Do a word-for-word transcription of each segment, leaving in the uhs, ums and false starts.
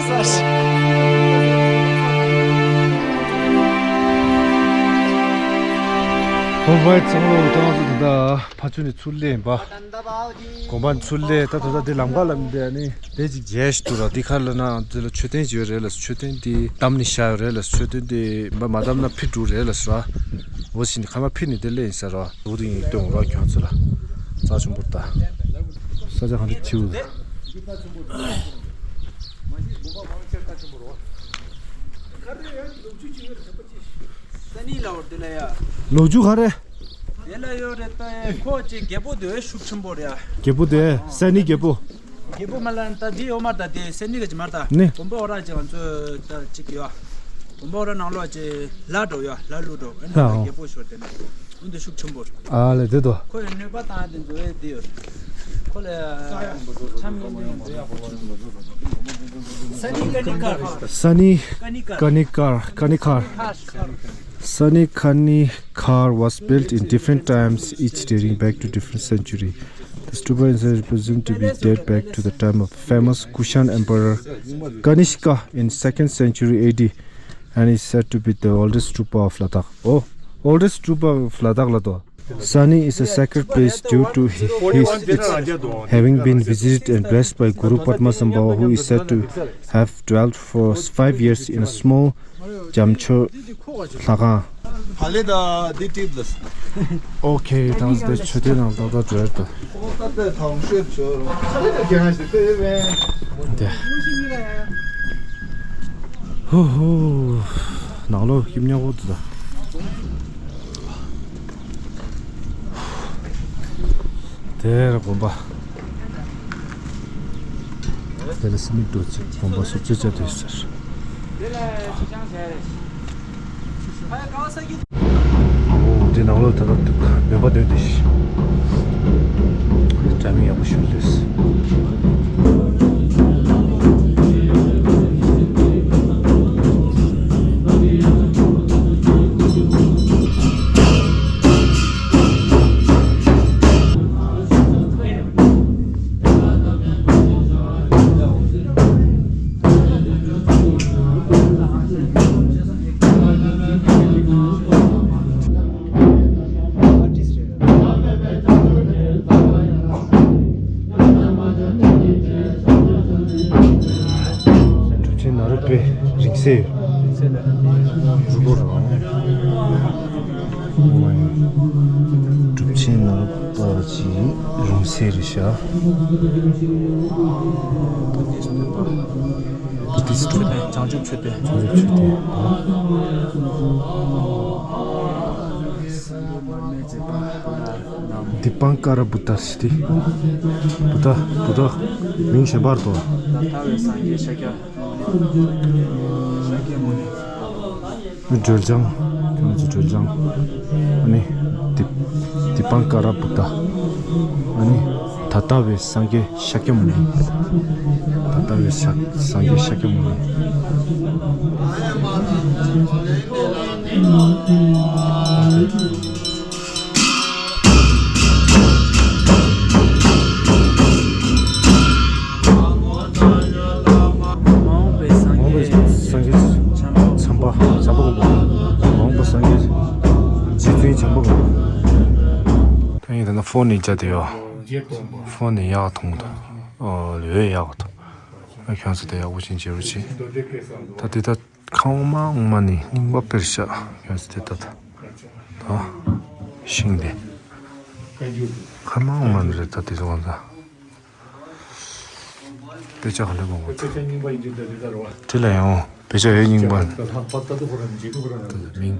ཧོ་བའི་ཚང་ལོ་ཏང་ཚོ་ད་ཕ་ཆུ་ནས་ཚུར་སླེབས་ཡིན་པ། གོམ་པ་ཚུར་སླེབས་ད་ད་ད་འདི་ལམ་ཁ་ལ་མི་འདི་ཨ་ནི་དེ་ཅིག་མཇལ་ཞིག་འདུག་ར། འདི་ཁ་ལ་ན་འདི་ལ་མཆོད་རྟེན་ཅིག་ཡོད་རེད་ལ། མཆོད་རྟེན་འདི་བདམས་ནས་བཞག་ཡོད་རེད་ལ། མཆོད་རྟེན་འདི་མ་མ་བདམས་ན་ཕྱིར་འགྲོ་རེད་ལ་ཟེར་ར། འོ་ཟིན་ནི་ཁ་མ་ཕིར་ནི་དེ་ལས་ཡིན་ཟེར་རོ། འོ་དེ་ཡིན་སྟོན་རོགས་ཁྱོད་ཚོ་ལ། རྩ་ཆུང་པོར་ལྟ། ས་ཆ་གང་འདྲ་ཆེའུ་ད། ས་ནི་ལ་འོར་དེ་ལ་ཡ། ལོ་རྒྱུས་ག་རེ། དེ་ལ་ཡོད་རེད་ད། ཁོ་ཅིག་རྒྱལ་པོ་དེ་ཤུགས་ཆེན་པོ་རེད་ཡ། རྒྱལ་པོ་དེ་ས་ནི་རྒྱལ་པོ། རྒྱལ་པོ་མ་ལ་ད་དེ་ཡོད་མ་ད་དེ་སེ་ནི་ག་ཅི་མ་ད། ནི། བུམ་པ་འོ་ར་ཅིག་ང་ཚོ་ད་ཅིག་ཡོད། བུམ་པ་འོ་ར་ནང་ལོགས་ཅིག་ལ་འགྲོ་ཡོད། ལ་ལུ་འགྲོ་ཨེ་ན་ད་ཨོ། རྒྱལ་པོ་ཤོར་དེ་ནས་འོན་ཏེ་ཤུགས་ཆེན་པོ་རེད། ཨ་ལེ་དེ་དོ། ཁོ་ཡི་གནོད་པ་བཏང་དེ་འཛོ་ཨེ་དེ་ཡོད། ཁོ་ལ་ཆམ་ཡིན་དེ་འཛོ་ཡག་པོ་ཆུ་འཛོ་ས་ནི་ཀ་ནི་ཀར། ས་ནི་ཀ་ནི་ཀར། ཀ་ནི་ཀར། ཀ་ནི་ཀར། Sani Kani Khar was built in different times, each dating back to different century. The stupa inside is presumed to be date back to the time of famous Kushan emperor Kanishka in second century A D, and is said to be the oldest stupa of Ladakh. Oh, oldest stupa of Ladakh la to. Sani is a sacred place due to hi- his its having been visited and blessed by Guru Padmasambhava, who is said to have dwelt for five years in a small Jamcho ལྷ་ཁང་། ཕ་ལེ་ད་འདི་ཊིབ་ལ། ཨོ་ཁེ། ད་འདི་མཆོད་རྟེན་ནང་ཏག་ཏག་འགྲོ་ཡ་ད། ཨོ་ད་ད་ཐང་ཤོད་ཆོ་རོ། ཕ་ལེ་ད་རྒྱང་ཞིག་ཏེ་བེ། དེ། ཧུ་ཧུ། ནང་ལོགས་སྐྱིད་ཉག་པོ་འདུག་ད། དེ་ར་དགོན་པ། དེ་ལ་སི་མིག་ཏོག་ཅིག་དགོན་པ་སོ་སོ་བཅའ་དུས་ཟེར། འོ་དེ་ནང་ལོགས་ད་ལྟ་འདུག་མེ་འབར་སྟོན་དེ་ཞིག་དྲ་མིག་ཡག་པོ་ཞིག་སླེབས། གྲུབ་ཆེན་ནཱ་རོ་པའི་རིང་བསྲེལ་ཡོད། རུ་སྒོ་རུ། གྲུབ་ཆེན་ནཱ་རོ་པ་ཅིག་རིང་བསྲེལ་རེད་ཤག་བུ་དིསྟ། བྱང་ཆུབ་མཆོད་རྟེན། བྱང་ཆུབ་མཆོད་རྟེན། དི་པང་ཀ་ར་བུ་ཏ་ཟེར་ཏེ། བུ་ཏ་བུ་ཏ་མིང་གཞན་པ་རེད་དོ། ད་ལྟ་བའི་སངས་རྒྱས་ཤཱཀྱ་མུ་ནེ། ཤཱཀྱ་མུ་ནེ། སྒྲོལ་ལྗང་། ཁྱོད་ཚོ་སྒྲོལ་ལྗང་། ཨ་ནི། དི་དི་པང་ཀ་ར་བུ་ཏ། ཨ་ནི། ད་ལྟ་བའི་སངས་རྒྱས་ཤཱཀྱ་མུ་ནེ། ད་ལྟ་བའི་ཤཱ་སངས་རྒྱས་ཤཱཀྱ་མུ་ནེ། མ་འོངས་པའི་སངས་རྒྱས་བྱམས་པ་བྱམས་པ་དགོན་པ། མ་འོངས་པའི་སངས་རྒྱས་རྗེ་བཙུན་བྱམས་པ་དགོན་པ། ད་ཡིན་ད་ན་ཕོན་ནས་བྱ་དེ་ཡོད། ཕོན་ནས་ཡག་མཐོང་དང་། ཨོ་ལོས་ཡག་མཐོང་། ཁྱོད་ཚོ་དེ་ཡག་པོ་ཅིག་མཇལ་རོགས་བྱེད། ད་དེ་ད་ཁང་ཨོ་མ་ཨོ་མ་ནི་རྙིང་པ་དཔེར་བཞག་ཁྱོད་ཚོ་དེ་ད་ད་ད་ཤིང་དེ་ཁང་མ་ཨོ་མ་ནི་རེད། ད་དེ་ཚོ་གང་ད་དཔེ་ཆ་ག་འདྲ་མང་པོ་འདུག་དེ་ལ་ཡང་དཔེ་ཆ་ཡོད་རྙིང་པ་ནི། ད་མིང་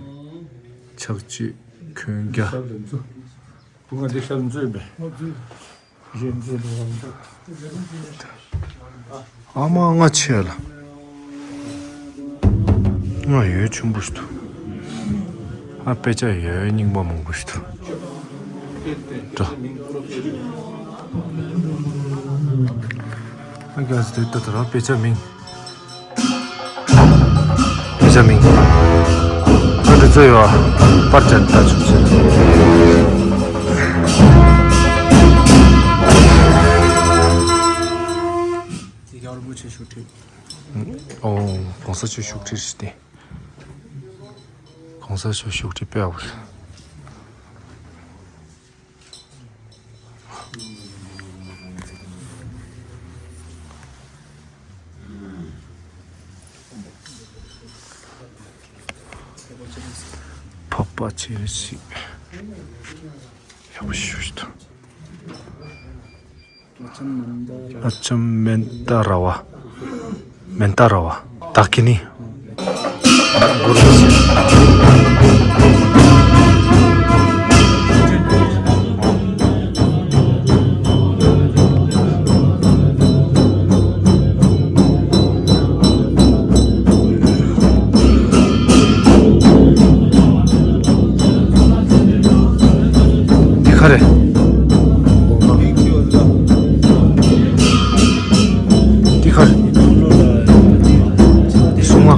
ཕྱག་མཆོད་འཁོན་རྒྱ། ཨ་མ་ང་ཆེ་ལ། ང་ཡོད་ཆུང་པོ་ཞིག་འདུག་ཨ་དཔེ་ཆ་ཡོད་རྙིང་པ་མང་པོ་ཞིག་འདུག་འགྲོ། ཨ་ག་ཟེར་དེ་ལྟ་དུ་ར་དཔེ་ཆ་མིང་། དཔེ་ཆ་མིང་། ཨ་འདི་ཚོ་ཡོད་པར་ཅན་ལྟ་ཆུབ་ཟེར། དེ་ག་རུ་མོ་ཆེ་ཤོས་ཁྲིད། ཨོ། གོང་ས་མཆོག་བཞུགས་ཁྲི་རེད་དེ། གོང་ས་མཆོག་བཞུགས་ཁྲི་དཔེ་ཡག་པོ་རེད། འཕགས་པ་སྤྱན་རས་གཟིགས། ཡག་པོ་ཞིག་ཞུ་ཞིག་དང་། ཨ་ཅམ་མན་ད་ར་བ། མན་ད་ར་བ། ད་ཀི་ནི། གུ་རུ། འདི་ག་རེ། འདི་ག་རེ། སྲུང་མ།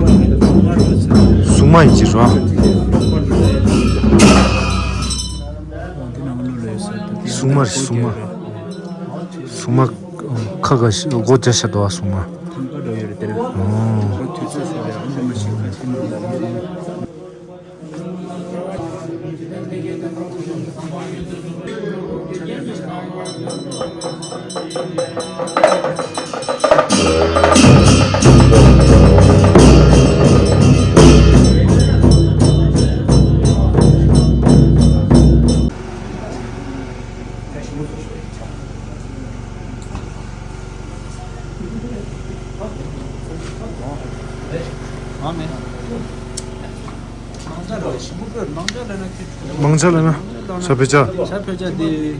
སྲུང་མ་ཡིན་གྱི་རོ། སྲུང་མ་རེད་སྲུང་མ། སྲུང་མ། ཁ་ག་ཤི་སྒོ་བརྒྱ་ཤ་དོ་བ་སྲུང་མ། ཐང་ཀ་འགྲོ་ཡོད་རེད་དེར། ཨོ། ཁོ་དུས་ཚོད་ཟེར་བའི་ཨ་འདི་མ་ཤི་ཁ་ཆེན་པོ། མང་ཇ་ལ་ན་ས་བེ་ཅ། ས་བེ་ཅ་དེ།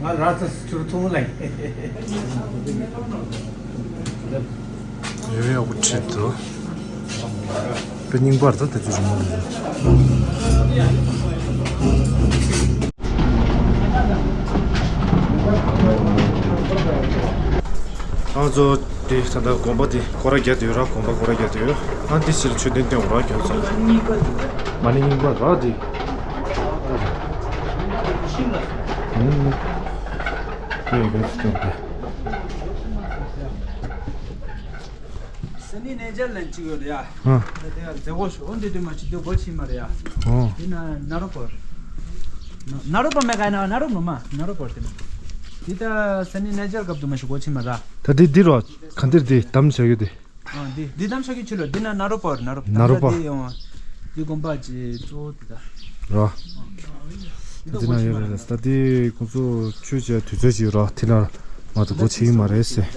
ང་ར་ཚ་ཆུར་ཐུང་ལ། ཡོད་ཡོད་པོ་ཁྲིད་དོ། དཔེ་རྙིང་པར་ད་དེ་ཚོ་རི་མོ་རེད། ང་ཚོ་དེ་ད་ལྟ་དགོན་པ་དེ་སྐོར་ར་རྒྱག་དུས་ར། དགོན་པ་སྐོར་ར་རྒྱག་དུས་ཡོད། ཨ་འདི་ཕྱིར་མཆོད་རྟེན་སྟོན་འོ་ར་རྒྱག་ཚོ། མ་ཎི་རྙིང་པ་ར་དེ། ཨུམ། ཡོད་ཡོད་ཚོ་དེ། སེ་ནི་ནེ་ཇར་ལན་གཅིག་ཡོད་རེད་ཡ། ཨ། ད་དེ་ཡ་མཛེས་པོ་ཞིག་འོ་འདི་དུས་མ་ཅིག་དུས་སྒོ་ཕྱེ་མ་རེད་ཡ། ཨོ། དེ་ན་ན་རོ་པོར། ན་རོ་པོ་མེ་ག་ན་ན་རོ་ནོ་མ་ན་རོ་པོར་དེ་ན། དེ་ད་སེ་ནི་ནེ་ཇར་སྐབས་དུས་མ་ཞིག་སྒོ་ཕྱེ་མ་ར། ད་དེ་འདི་རོ་ག་འདིར་དེ་དམ་བྱ་རྒྱུ་དེ། ཨ་འདི་འདི་དམ་བྱ་རྒྱུ་ཆུ་ལོ་འདི་ན་ན་རོ་པོར་ན་རོ་པོ། ན་རོ་པོ། དེ་ཡོང་བ། འདི་དགོན་པ་ཅི་གཙོ་བོ་དེ་ད། རོ། འདི་ན་ཡོད་རེད། ད་དེ་ཁོང་ཚོ་ཆོས་བྱས་དུས་ཚོད་ཅིག་རོ་དེ་ན་མ་གཏོགས་སྒོ་ཕྱེ་གི་མ་རེད་ཟེར།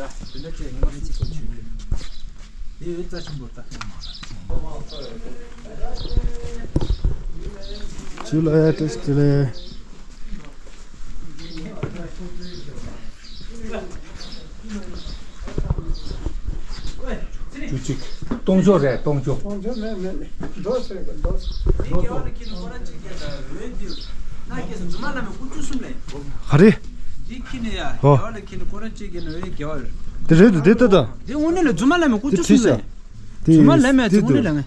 ཇུ་ལ་ཡ་ཏེས་ཏེ་ལེ། བཅུ་གཅིག་སྟོང་བཅུ་རེད། སྟོང་བཅུ། སྟོང་བཅུ་མེད་མེད། འགྲོ་ཟེར་གི་འགྲོ་ཟེར། ག་རེ། འདི་ཁྱི་ནས་ཡ། ཧོ། རྒྱ་བ་ལ་ཁྱི་ནས་ཀོ་ར་གཅིག་གི་ནས་འོས་རྒྱ་བ་རེད། དེ་རེད་འདུག་དེ་ལྟ་ད། དེ་དངོས་གནས་ལ་རྫུན་མ་ལ་མེད་ཀུ་ཅུ་གསུམ་ལས། རྫུན་མ་ལ་མེད་དེ་དངོས་གནས་ལ་མེད།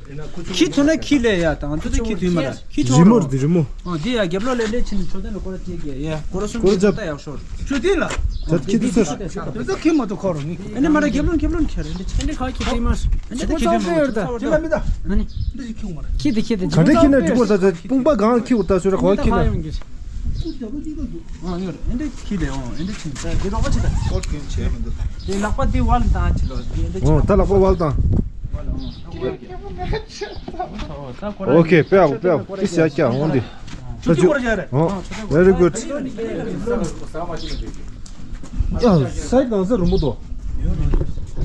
ཁྱི་ཐུ་ན་ཁྱི་ལས་ཡ་དང་དུ་ད་ཁྱི་ཐུ་མ་ར་ཁྱི་ཆོ་རི་མོ་རེད་དེ་རི་མོ། ཨོ་དེ་ཡ་རྒྱབ་ལོགས་ལས་འདྲེ་ཕྱི་ནས་ཆོ་དན་ལ་ཀོ་ར་གཅིག་གི་ཡ་ཀོ་ར་གསུམ་ཀོ་ར་གཅིག་ད་ཡག་ཤོར། ཆུ་དེ་ལ། ད་ཁྱི་དུ་ཚར། དེ་ཚོ་ཁྱི་མ་གཏོགས་ཁོ་རང་ནི། ཨ་ནི་མ་ར་རྒྱབ་ལོགས་རྒྱབ་ལོགས་ཁྱེར་འདི་ཆེན་འདི་ཁ་ཁྱི་དེ་མ་ཨ་ནི་ད་ཁྱི་དེ་མ་ཁྱི་ལ་མི་ད། ཨ་ནི་འདི་ཁྱི་མ་ར། ཁྱི་དེ་ཁྱི་དེ་ག་འདྲ་ཁྱི་ན་འགྲིག་པར་ད་དཔུང་པ་གང་ཁྱི་འུར་ད་ཤོར་ག་ཁྱི་ན། ཨ་ཡོང་གི་ཨ་ཡོང་ཨ་འདི་ཁྱི་ལས་ཨོ་ཨ་འདི་ཁྱི་ད་འདི་རོགས་པ་ཆི་ད། ཁོ་ཁྱི་བྱས་མི་འདུག་དེ་ལག་པ་དེ་ཝལ་དང་ཆི་ལོ་དེ་འདི་ཆི། ཨོ་ད་ལག་པ་ཝལ་དང་། ཝལ་ཨོ། ཨོ་ཁེ་པེ་ཨོ་པེ་ཨོ་ཏི་སི་ཡ་ཀྱ་འོང་དེ། ཆུ་ཆུ་ཀོ་ར་ཅིག་རེད། ཨོ། Very good། ཡ་སའི་གང་ས་རུམ་པོ་དོ།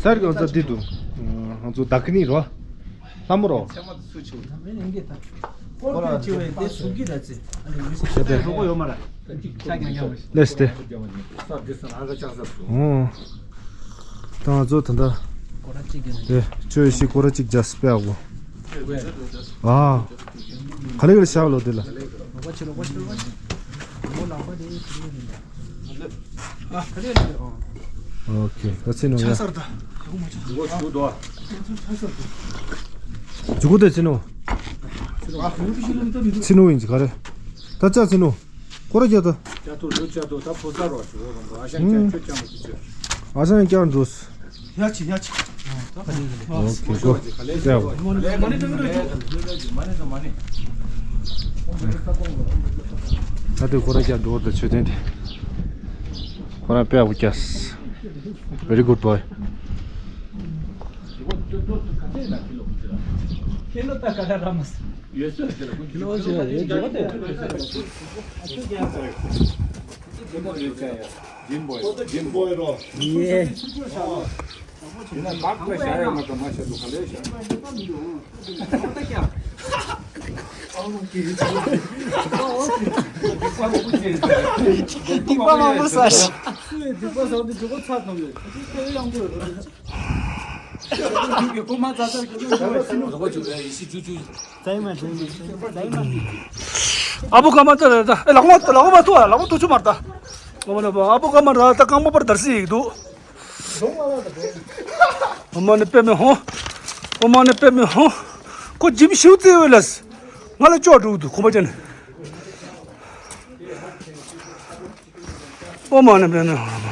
སའི་གང་ས་དེ་དུ། ང་ཚོ་ད་ཁི་ནི་རོ། ལྷ་མོ་རོ། ལེས་ཏེ། ཨོ། ད་ང་ཚོ་ད་ལྟ། ཀོ་ར་གཅིག་གི་ནི། དེ་ཆོས་ཤིག་ཀོ་ར་གཅིག་རྒྱ་སྤེ་ཨ་གོ། ཨ། ག་ལེ་ག་ལེ་ཤག་ལོ་དེ་ལ། ལོག་པ་ཆེ་ལོག་པ་ཆེ་ལོག་པ་ཆེ། མོ་ལག་པ་དེ་ཡིན་ཆེ་ཡིན་ལ། ཨ་ག་ལེ་ལེ་ཨོ། ཨོ་ཁེ་ད་ཚེ་ནོ་ཡ། ཆ་སར་ད། ཇུ་གུ་དེ་ཚེ་ནོ། ཚི་ནུ་ཡིན་གྱི་ག་རེ། ད་ཅག་ཚི་ནུ། ཁོ་ར་རྒྱ་ད། ཅག་ཏུ་ལུ་ཅག་ཏུ་ད་ཕོ་ས་རོ་ཅུ་རོ་རོ་ཨ་ཞང་ཀྱང་ཁྱོད་ཀྱང་མི་ཅུ། ཨ་ཞང་ཀྱང་འགྲོ། ཡ་ཅི་ཡ་ཅི། ཨོ་ཁེ་གོ། ཡ་བོ། ད་དེ་ཁོ་ར་རྒྱ་འགྲོ་ད་ཆོས་ཐེན་དེ། ཁོ་ར་དཔེ་ཡག་པོ་རྒྱག Very good boy. སྡིག་པ་མང་པོ་བསགས་ཤིག་ཨ་བོ་ཀ་མ་ཏ་ར་ཏ་ཨེ་ལག་མ་ལག་མ་ཐུ་ཨ་ལག་མ་ཐུ་ཆུ་མར་ཏ། ཨ་བོ་ཀ་མ་ར་ཏ་རྐང་པ་པར་དར་སི་ཡིག་འདུག་ཨོ་མ་ནི་པད་མེ་ཧོ། ཨོ་མ་ནི་པད་མེ་ཧོ། ཁོ་ཇིམ་ཤིའུ་ཙེ་ཝེ་ལ་སི། ང་ལ་ཅོག་འགྲོ་འདུག་ཁོ་པ་ཅན། ཨོ་མ་ནི་པད་མེ་ཧོ།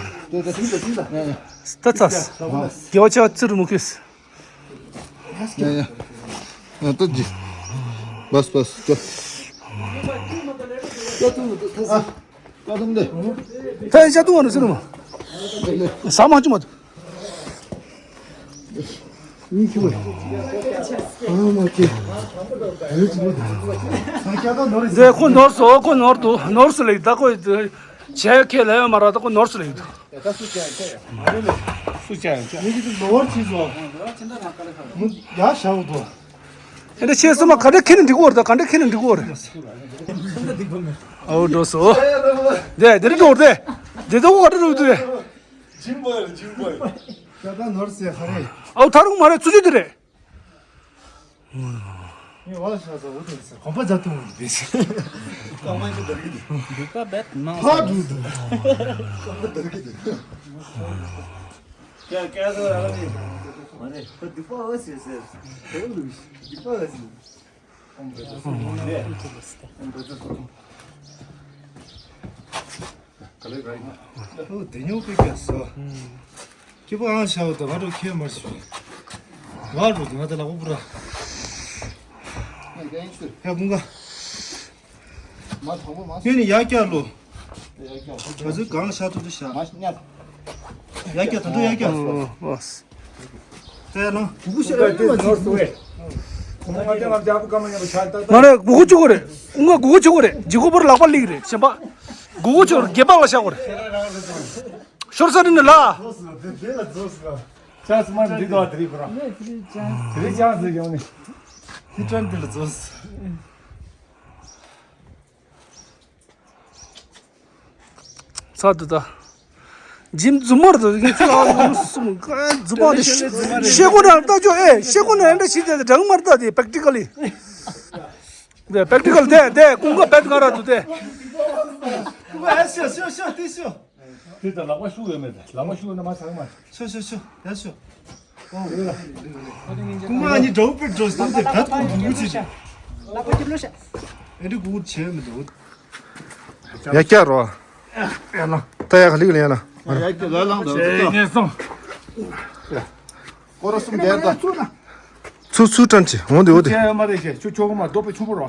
ད་ཚ། དགེ་བ་ཆེ་བ་ཙི་རུ་མུ་ཁེ་སི། ཡ་ཡ། ཡ་ཏོ་ཇི། བས་བས་ཅོ། ཨ། ཀ་ཐུང་དེ། ཐ་ཡ་ཤ་ཏུ་བ་ནུ་སི་རུ་མ། ས་མ་ཅུ་མ་ཏུ། ཨ་མ་ཀི། ཟེ་ཁོ་ནོར་སོ་ཁོ་ནོར་དུ་ནོར་སུ་ལེགས་ད་ཁོ། བྱས་ཁས་ལེན་ཡོད་མ་ར་ད་ཁོ་ནོར་སུ་ལེགས་དུ། ད་སུ་ཅག་ཡང་ཅག་ཡང་། སུ་ཅག་ཡང་ཅག་མི་གི་ནོར་ཅི་སོ། མུ་ཡ་ཤ་འུ་དོ། ཨེ་འདྲ་ཆེ་སོ་མ་ག་འདྲ་ཁེ་ནི་འགྲིག་གོ་ར་ད་ག་འདྲ་ཁེ་ནི་འགྲིག་གོ་ར། ཨའུ་འགྲོ་སོ། དེ་དེ་རི་འགྲོ་དེ། དེ་ད་གོ་ག་འདྲ་འགྲོ་དེ། ཇིམ་བོ་ཡ་ཇིམ་བོ་ཡ། ད་ད་ནོར་སེ་ཧ་རེ། ཨའུ་ཐ་རུང་མ་རེ་ཚུ་ཅུ་དེ་རེད། ངས་བ་ཤ་ཟ་འུ་དེ་སེ་གོམ་པ་རྒྱ་ཏུང་འུ་དེ་སེ། ཀ་མ་ཞིག་དར་གི་དེ། འདི་ཀ་བེད་མང་ཕ་ས་འདུག་འདུག་ཀ་མ་དར་གི་དེ། ཀ་ཀ་ཟ་ར་ནི། མ་ནི་ཁོ་འདི་པ་འོ་སེ་སེ། ཁོ་འདི་པ་འོ་སེ། ཨོ་དེ་ཉོ་པའི་སྐད་སོ། ཁྱི་པ་ཨང་ཤའོ་ད་ང་རོ་ཁྱེད་མར་ཞུ། ང་རོ་ང་ད་ལག་པ་པུ་ར། ཧེ་ཀུང་ག་ངས་ནི་ཡ་ཀྱ་ལོ། ག་ཚོད་གང་ཤ་ཐུབ་ཐུབ་ཤ། ཡ་ཀྱ་ད་དུ་ཡ་ཀྱ། ཨོ་ཨོ། ད་ཡ་ལོ། གུ་གུ་ཤ་ཡ་ནི་མ་ཅི། མ་རེད་གུ་གུ་ཆུ་གུ་རེད། ཨུང་ག་གུ་གུ་ཆུ་གུ་རེད། ཇི་གུ་པར་ལག་པ་ལིག་རེད་ཞེན་པ། གུ་གུ་ཆུ་རྒྱལ་འབངས་ལ་ཤ་གུ་རེད། ཤོར་ས་རི་ནི་ལ། ཅང་སི་མ་འདི་དོ་དེ་རིགས་ཁོ་རང་། དེ་རིགས་ཅང་སི་ཡོང་ནི། དེ་ཏྲན་དེ་ལ་རྫོགས། ཚ་དུ་ད། ཇིམ་རྫུན་མར་དུ་ངས་ཚུར་ཨ་ལུང་གསུམ་ཀ་རྫུན་མ་དེ་ཤེ་ཤེ་ཁོ་ན་ལྟ་ཅོ་ཨེ་ཤེ་ཁོ་ན་འདྲ་ཞིག་དེ་དྲང་མར་ལྟ་དེ་པེག་ཊི་ཀལ་ལི། དེ་པེག་ཊི་ཀལ་དེ་དེ་ཀུན་དགའ་བེད་ང་ར་དུ་དེ། ཨ་ཤོ་ཤོ་ཤོ་དེ་ཤོ། དེ་ད་ལག་པ་ཤུགས་ཡོད་མེད་དེ་ལག་པ་ཤུགས་ཡོད་ན་མ་ཚང་མ། ཤོ་ཤོ་ཤོ་ཡ་ཤོ། ཀུ་མ་ནི་འགྲོ་པའི་འགྲོ་སྟངས་དེ་བད་ཀུ་གུ་བྱེད་ཅིག་ལག་པ་ཅི་ལོ་ཤ། ཨེ་འདྲི་གུ་བྱེད་མི་འདུག་ཡ་ཀྱ་རོ། ཡ་ལ། ད་ཡ་ག་ལིག་ལ་ཡ་ལ། ཡ་ཀྱ་ལ་ལང་དུ་ངན་སོང་། སྐོར་ར་གསུམ་བརྒྱབ་ད། ཚུ་ཚུ་ཀྲན་ཆེ་འོང་དེ་འོ་དེ། ཅེ་མ་རེད་ཤེ་ཆུ་ཆོག་མ་རྡོ་པའི་ཆུ་པོ་རོ།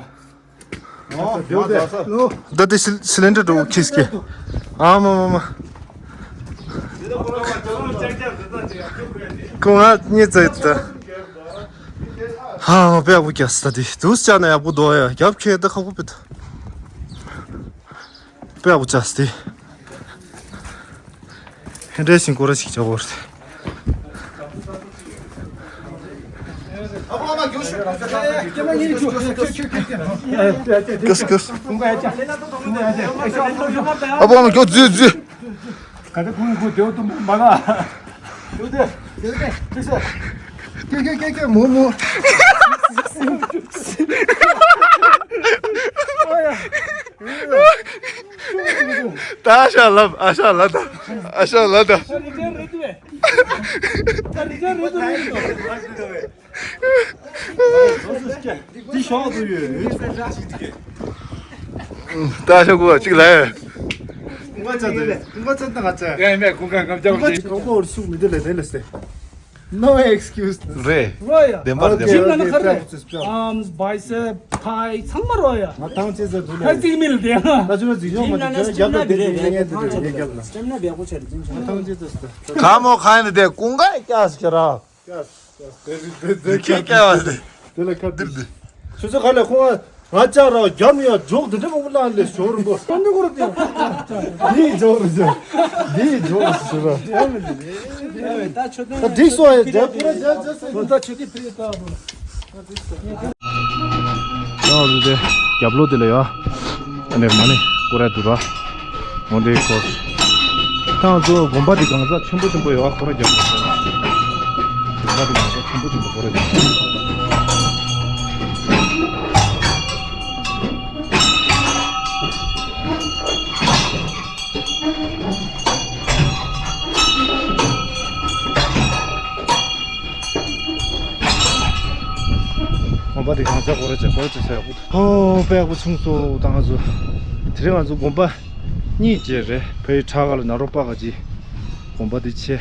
ད་དེ་སི་སི་ལིན་ཌར་འགྲོ་ཁིས་ཀྱི། ཨ་མ་མ་མ། ཁོ་ང་གཉིས་ཙེ་ད། ཧ་མ་པེ་ཡག་པོ་རྒྱག་ས་དེ་དུས་ཅག་ན་ཡག་པོ་འདུག་ཡ་རྒྱབ་ཁྱེད་ད་ཁག་པོ་པེ་ད། པེ་ཡག་པོ་རྒྱག་ས་དེ། ཧེ་འདྲེ་ཞིང་སྐོར་ར་ཞིག་བྱ་བོར། ཀུས་ཀུས། ཨ་བོ་མ་གྱོ་རྫུས་རྫུས། ག་དེ་ཁུངས་ཁུངས་དེའོ་དུ་མ་ལ། ཀེ་ཀེ་ཀེ་ཀེ་མོ་མོ། ད་ཨ་ཤ་ལབ་ཨ་ཤ་ལབ་ད་ཨ་ཤ་ལབ་ད། ད་ཤོག་གུ་གཅིག་ལ། ང་ཚ་དེ་ང་ཚ་ད་ང་ཚ། ཡ་ཡིན་པས་ཀུན་དགའ་ངམ་ཅག་ཅིག་ཀོང་པོ་ཧོར་ཤུགས་མི་འདུག་ལས་དེ་ལས་སེ། No excuse. རེད། རོ་ཡ། བདེན་པར་བདེན་ཇིམ་པར། ལ་ན་ག་རེ། Arms, bicep, thigh ཚང་མ་རོ་ཡ། ང་ཐང་ཆད་ཟེར་འདུག་ལས། ཁ་ཚིག་མིལ་དེ་ང་། ད་ཆུ་ར་ཟིག་ཡོང་མ་འདུག་ཇ་རྒྱབ་ད་དེ་དེ་ངས་དེ་དེ་ངས་རྒྱབ་ན། སྟེམ་ན་བེག་པོ་ཆ་རེད་ཅིང་ཆ། ང་ཐང་ཆད་ཟེར་ཟེར། ག་མོ་ག་ཡིན་དེ་ཀུན་དགའ་སྐྱག་ཟེར་ར། དེ་ཁྱེད་སྐྱག་བ་དེ། དེ་ལ་ཁ་འདིར་དེ། ཆུ་ཚོད་ག་ལས་ཁོང་ང་ཅག་ར་རྒྱབ་ནས་ཡང་འཇོག་དེ་འདྲ་མང་པོ་བླངས་ལས་ཞོར་འགོ། སྟོན་འདི་སྐོར་དེ། འདིའི་འཇོག་རེད་ཟེར། འདིའི་འཇོག་རེད་ཟེར། ད་འགྲིག་སོང་ཡ་རྒྱབ་ཁོ་ར་རྒྱབ་རྒྱབ་ཟེར། ད་ཆུ་དེ་ཕི་ད་བུ། ཡང་རུ་དེ་རྒྱབ་ལོགས་དེ་ལ་ཡ། ཨ་ནེ་མ་ནེ་སྐོར་ར་འདུག་ར། འོ་དེ་སྐོར། ད་ང་ཚོ་དགོན་པ་དེ་གང་ས་ཆེན་པོ་ཆེན་པོ་ཡོད་ཨ་སྐོར་ར་རྒྱབ་ལོགས་དེ། དགོན་པ་དེ་གང་ས་ཆེན་པོ་ཆེན་པོ་སྐོར་ར་རྒྱབ། དགོན་པ་དེ་གང་ས་སྐོར་ར་རྒྱབ་སྐོར་ར་རྒྱབ་ས་ཡག་པོ་འདུག་ཨོ་དཔེ་ཡག་པོ་བྱུང་སོང་། ད་ང་ཚོ་དེ་རིང་ང་ཚོ་དགོན་པ་གཉིས་བརྒྱབ་རེད། ཕ་ཡི་ཁྲ་ག་ལ་ན་རོ་པ་ག་ཅི་དགོན་པ་དེ་ཆེ་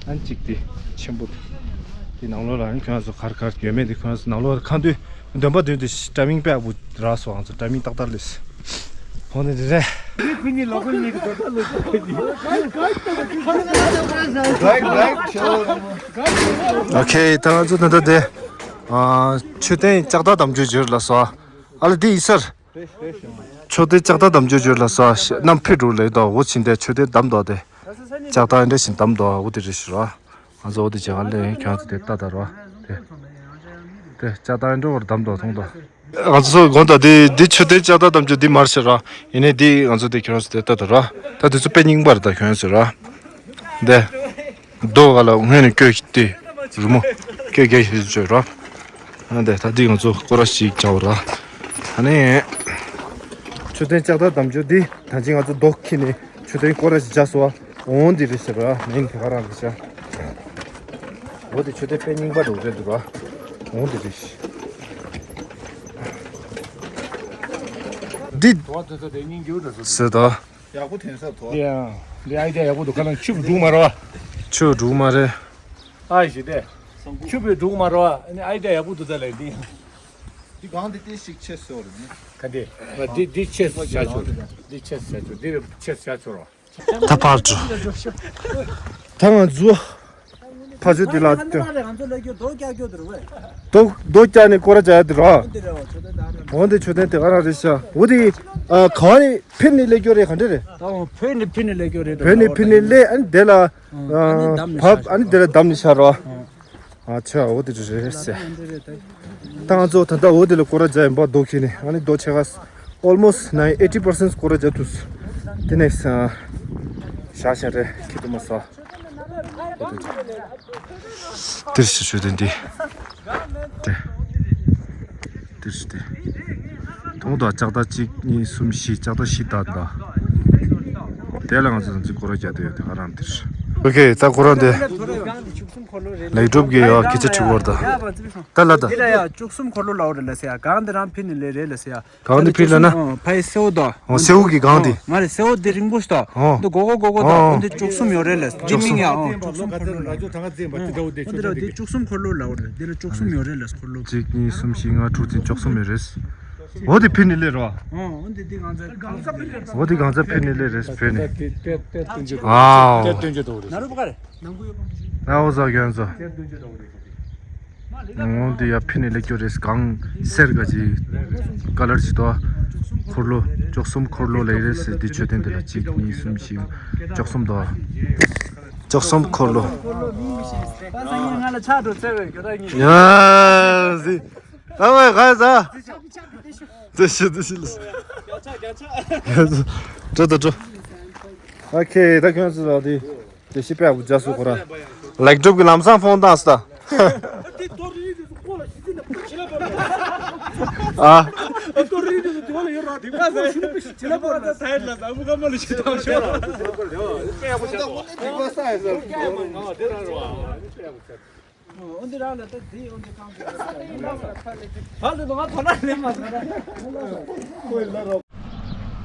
ཨན་གཅིག་དེ་ཆེན་པོ་དེ་ནང་ལོགས་ལ་ཨན་ཁྱོད་ཚོ་གར་གར་ཡོད་མེད་དེ་ཁྱོད་ཚོ་ནང་ལོགས་ཁ་འདུས་འདོན་པ་འདོན་དེ་ཊའི་མིང་དཔེ་ཡག་པོ་རག་སོང་། ང་ཚོ་ཊའི་མིང་ཏག་ཏག་ལས་ཧོ་ནི་རེད་རེད། ཁོ་གཉིས་ལོ་ཁོ་གཉིས་ཀྱི་འགྲོ་སྟངས་ལོ་ཁོ་གཉིས། ཨོ་ཁེ། ད་ང་ཚོ་ད་ལྟ་དེ་ཨ་མཆོད་རྟེན་ལྕགས་རྟ་དམ་ཆོས་འབྱོར་ལ་སོ། ཨ་ལ་དེ་ཡིན་སར། མཆོད་རྟེན་ལྕགས་རྟ་དམ་ཆོས་འབྱོར་ལ་སོ། གནམ་ཕི་འགྲོ་ལེ་དོ་འོ་ཕྱིན་ཏེ་མཆོད་རྟེན་བསྡམས་དོ་དེ། ལྕགས་རྟ་འདྲ་ཞིག་བསྡམས་དོ་འོ་དེ་རེད་ཤི་རོ། ང་ཚོ་འོ་དེ་བྱེད་ག་ལེ་ཁྱོད་ཚོ་དེ་ལྟ་ད་རོ། དེ་དེ་ལྕགས་རྟ་འདྲ་བར་བསྡམས་དོ་མཐོང་དོ། ང་ཚོ་དགོན་དང་དེ་དེ་མཆོད་རྟེན་ལྕགས་རྟ་དམ་ཆོས་དེ་མར་ཤི་རོ། ཡིན་ནའི་དེ་ང་ཚོ་དེ་ཁྱོད་ཚོ་དེ་ལྟ་ད་རོ། ད་དེ་ཚོ་དཔེ་རྙིང་པ་རེད་ད་ཁྱོད་ཚོ་རོ། དེ། རྡོ་ག་ལ་སྔོན་ནས་བསྐྱོད་ཀྱི་དེ་རི་མོ་བསྐྱོད་རྒྱ་ཞིག་བཅོས་ར། ཨ་འདས་ད་འདི་ང་ཚོ་སྐོར་ར་ཞིག་བྱ་བ་ར། ཨ་ནི་མཆོད་རྟེན་ལྕགས་རྟ་དམ་ཆོས་འདི་ད་ཅི་ང་ཚོ་རྡོ་ཁྱེར་ནས་མཆོད་རྟེན་སྐོར་ར་ཞིག་བྱ་སོ། འོང་འདི་རེད་ཟེར་ར་མིང་དེ་ག་རང་རེད་ཤག་འོ་དེ་མཆོད་རྟེན་དཔེ་རྙིང་པ་འདྲ་བོ་རེད་འདུག་ར། འོང་འདི་རེད་ཤག་འདི་ཟེར་ད། ཡག་པོ་ཐོན་ས་དོ། ཡ། འདི་ཨའི་ཌི་ཡ་ཡག་པོ་འདུག་ཁ་ལང་ཆུ་འབྲུག་མ་རེད་བ། ཆུ་འབྲུག་མ་རེད། ཨ་ཞི་དེ། ཆུ་བོའི་འབྲུག་མ་རེད་བ། ཨ་ནི་ཨའི་ཌི་ཡ་ཡག་པོ་འདུག་ད་ལས་འདི། འདི་གང་འདི་ཏི་ཞིག་ཆེ་སོ་རེད་ནི། ག་འདི། འདི་འདི་ཆེ་སོ་བྱ་ཆོག་འདི་ཆེ་སོ་བྱ་ཆོག་འདི་ཆེ་སོ་བྱ་ཆོག་རོ། ད་ཕར་འགྲོ། ད་ང་ཚོ་ཕ་ཆོས་འདི་ལ་སྟོན། རྡོ་རྡོ་བཀྱག་ནས་སྐོར་ར་བྱ་ཡ་འདི་རོ། འོ་འདི་མཆོད་རྟེན་དེ་ག་རང་རེད་ཤག་འོ་འདི་ག་བ་ནས་ཕེབས་ནས་སླེབས་རྒྱུ་རེད་ག་འདྲ་རེད། ཕེབས་ནས་ཕེབས་ནས་སླེབས་ཨ་ནི་དེ་ལ་བབས་ཨ་ནི་དེ་ལ་བསྡམས་ནས་ཤར་རོ། ཨ་ཆ་འོ་དེ་རེད་ཟེར། ད་ང་ཚོ་ད་ལྟ་འོ་དེ་ལ་སྐོར་ར་རྒྱག་ཡིན་པ་རྡོ་ཁྱེར་ནས་ཨ་ནི་རྡོ་ཆེ་ཁ་almost nine eighty percent སྐོར་ར་རྒྱག་ཐུབ། དེ་ནས་ཤ་ཞན་རེ་ཁྱི་དུ་མ་ཟ། འོ་དེ་དེར་ཞིག་ཞུ་དོན་འདི། དེ། དེར་ཞིག་དེ། དུང་དང་ལྕགས་རྟ་གཅིག་གཉིས་གསུམ་བཞི་ལྕགས་རྟ་བཞི་དང་ད། དེ་ལ་ང་ཚོ་ཚོ་སྐོར་ར་རྒྱག་དེ་ཡོད་དེ་ཨ་རང་དེར། ཨོ་ཁེ་ད་ཁོ་རང་དེ། ལེགས་གྲུབ་ཀྱི་ཡ་ཁྱི་ཆ་ཁྲི་བོར་ད། ད་ལ་ད། འདི་ལ་ཡ་བཅུ་གསུམ་འཁོར་ལོ་ལའོ་རེད་ལ་ཟེར་ཡ་གང་འདི་རང་ཕི་ནི་ལེ་རེད་ལ་ཟེར་ཡ། གང་འདི་ཕི་ལ་ན། ཕའི་སེའུ་དོ། ཨོ་སེའུ་གི་གང་འདི། མ་རེད་སེའུ་འདི་རིང་པོ་ཞིག་དོ། ཨོ། འདི་གོ་གོ་གོ་གོ་དོ། ཨོ་འདི་བཅུ་གསུམ་ཡོད་རེད་ལ། འདི་མིང་ཡ་ཨོ་བཅུ་གསུམ་འཁོར་ལོ་ལ། འདི་ལ་བཅུ་གསུམ་འཁོར་ལོ་ལའོ་རེད། འདི་ལ་བཅུ་གསུམ་ཡོད་རེད་ལ་འཁོར་ལོ། གཅིག་གཉིས་གསུམ་བཞི་ལྔ་དྲུག་བདུན་བཅུ་གསུམ་ཡོད་རེད། འོ་དེ་ཕི་ནི་ལེ་རོ། ཨོ་འདི་འདི་གང་ཚ་གང་ཚ་ཕི་ནི་ལེ། འོ་དེ་གང་ཚ་ཕི་ནི་ལེ་རེད་ཕི་ནི། ཨའོ། ན་རུ་པ་ག་རེ། ཨ་འོ་ཟ་གྱོན་ཚོ། འོ་འདི་ཡ་ཕི་ནི་ལེགས་སྐྱོ་རེད་གང་སེར་ག་ཅི་ཀ་ལར་ཅི་དོ། འཁོར་ལོ་བཅུ་གསུམ་འཁོར་ལོ་ལེགས་རེད་ཟེར་འདི་མཆོད་རྟེན་འདི་ལ་གཅིག་གཉིས་གསུམ་བཞི་བཅུ་གསུམ་དོ། བཅུ་གསུམ་འཁོར་ལོ། ཡ་ཟི། ད་བས་ག་ཟ། འདི་ཤི་འདི་ཤི་ལ། འགྲོ་ད་འགྲོ། ཨོ་ཁེ་ད་ཁྱོད་ཚོ་ལ་དེ། དེ་ཤི་པའི་བུ་རྒྱ་སུ་ཁོ་ར། ལེགས་གྲུབ་ཀྱི་ལམ་སང་ཕོན་བཏང་སྟ། ཨ།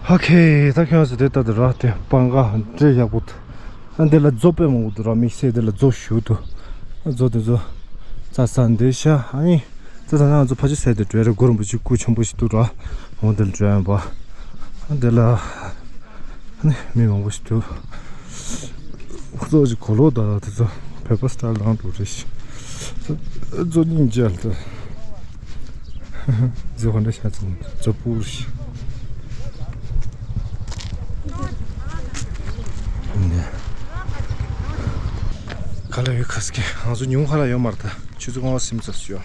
ཧ་ཁེ། ད་ཁྱོད་ཚོ་དེ་ལྟ་དུ་ར་དེ་སྤང་ག་འདྲེ་ཡག་པོ་འདུག་ཨ་འདི་ལ་མཛོ་དཔེ་མང་པོ་འདུག་ར། དམིགས་བསལ་འདི་ལ་མཛོ་ཞུ་འདུག་མཛོ་དེ་ཚོ་རྩྭ་ས་འདི་ཤ་ཨ་ནི་རྩྭ་ས་ང་ཚོ་ཕ་ཆུ་སའི་དེ་འདྲ་རེད། གུ་རུ་རིན་པོ་ཆེ་སྐུ་ཆེན་པོ་ཞིག་འདུག་ར། འོ་འདི་ལ་འགྲོ་ཡོང་པ། ཨ་འདི་ལ་ཨ་ནི་མི་མང་པོ་ཞིག་འདུག་ཁོ་ཚོ་ཅིག་གོས་ལོག་དང་དེ་ཚོ་བོད་པ་སི་ཊལ་ནང་འགྲོ་རེད་ཤག་མཛོ་སྙིང་རྗེ་ལ་ད། མཛོ་ག་འདྲ་ཤག་ཙམ་མཛོ་སྤུ་རེད་ཤག་ག་ལ་ཡོད་ཁ་སྐད་ང་ཚོ་ཉུང་ཁ་ལ་ཡོད་མ་རེད། ད་ཆུ་ཚོད་ལྔ་པ་ཟིན་ཙམ་ཞུ།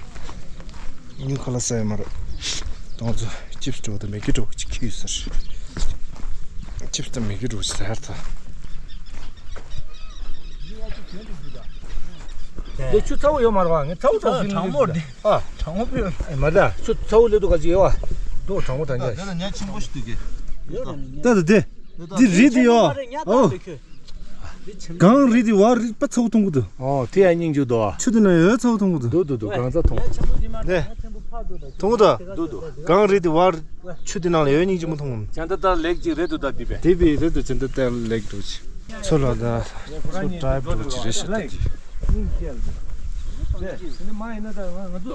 ཉུང་ཁ་ལ་ས་ཡོད་མ་རེད། ད་ང་ཚོ་ཅིབ་སི་འདྲ་བོ་དང་མེ་གི་འདྲ་བོ་ཅིག་ཁྱེར་ཡོད་ས་རེད། ཅིབ་སི་དང་མེ་གི་འདྲ་བོ་ཅིག་ཟ་ཡ་རེད་ད། འདི་ཆུ་ཚ་བོ་ཡོད་མ་རེད་བ། ངས་ཚ་བོ་ཚ་བོ་ཟིན་གྲང་མོ་འདི། ཨ། གྲང་མོ་ཕུད། ཨེ་མ་ད་ཆུ་ཚ་བོ་སླེབས་འདུག་ག་ཅིག་ཡོད་བ། འདུག་གྲང་མོ་གྲང་རྒྱག་དེ་ལ་ཉ་ཆེན་པོ་ཞིག་འདུག་གི། ད་ད་དེ། འདི་རི་དེ་ཡོད། ཨོ། གངས་རི་དེ་བར་རི་དཔེ་ཚ་བོ་མཐོང་གི་འདུག་ཨོ་དེ་ཡང་སྙིང་རྗེ་འདུག་ཨ། ཆུ་དེ་ན་ཡོད་ཚ་བོ་མཐོང་གི་འདུག་འདུག་འདུག་འདུག་གངས་ཚ་མཐོང་། ནས། མཐོང་གི་འདུག་འདུག་འདུག་གངས་རི་དེ་བར་ཆུ་དེ་ནང་ལ་ཡོད་སྙིང་རྗེ་མོ་མཐོང་གི་འདུག་ཅན་ད་ལྟ་ལེགས་ཅིག་རེད་འདུག་ད་འདི་པས། དེ་པས་རེད་འདུག་ཅན་ད་ལྟ་ལེགས་འདུག་ཅིག་ཚོ་ལ་ད་ཚོ་ཏྲའིབ་འདྲ་བོ་ཅིག་རེད་ཤག་ད་ཅིག་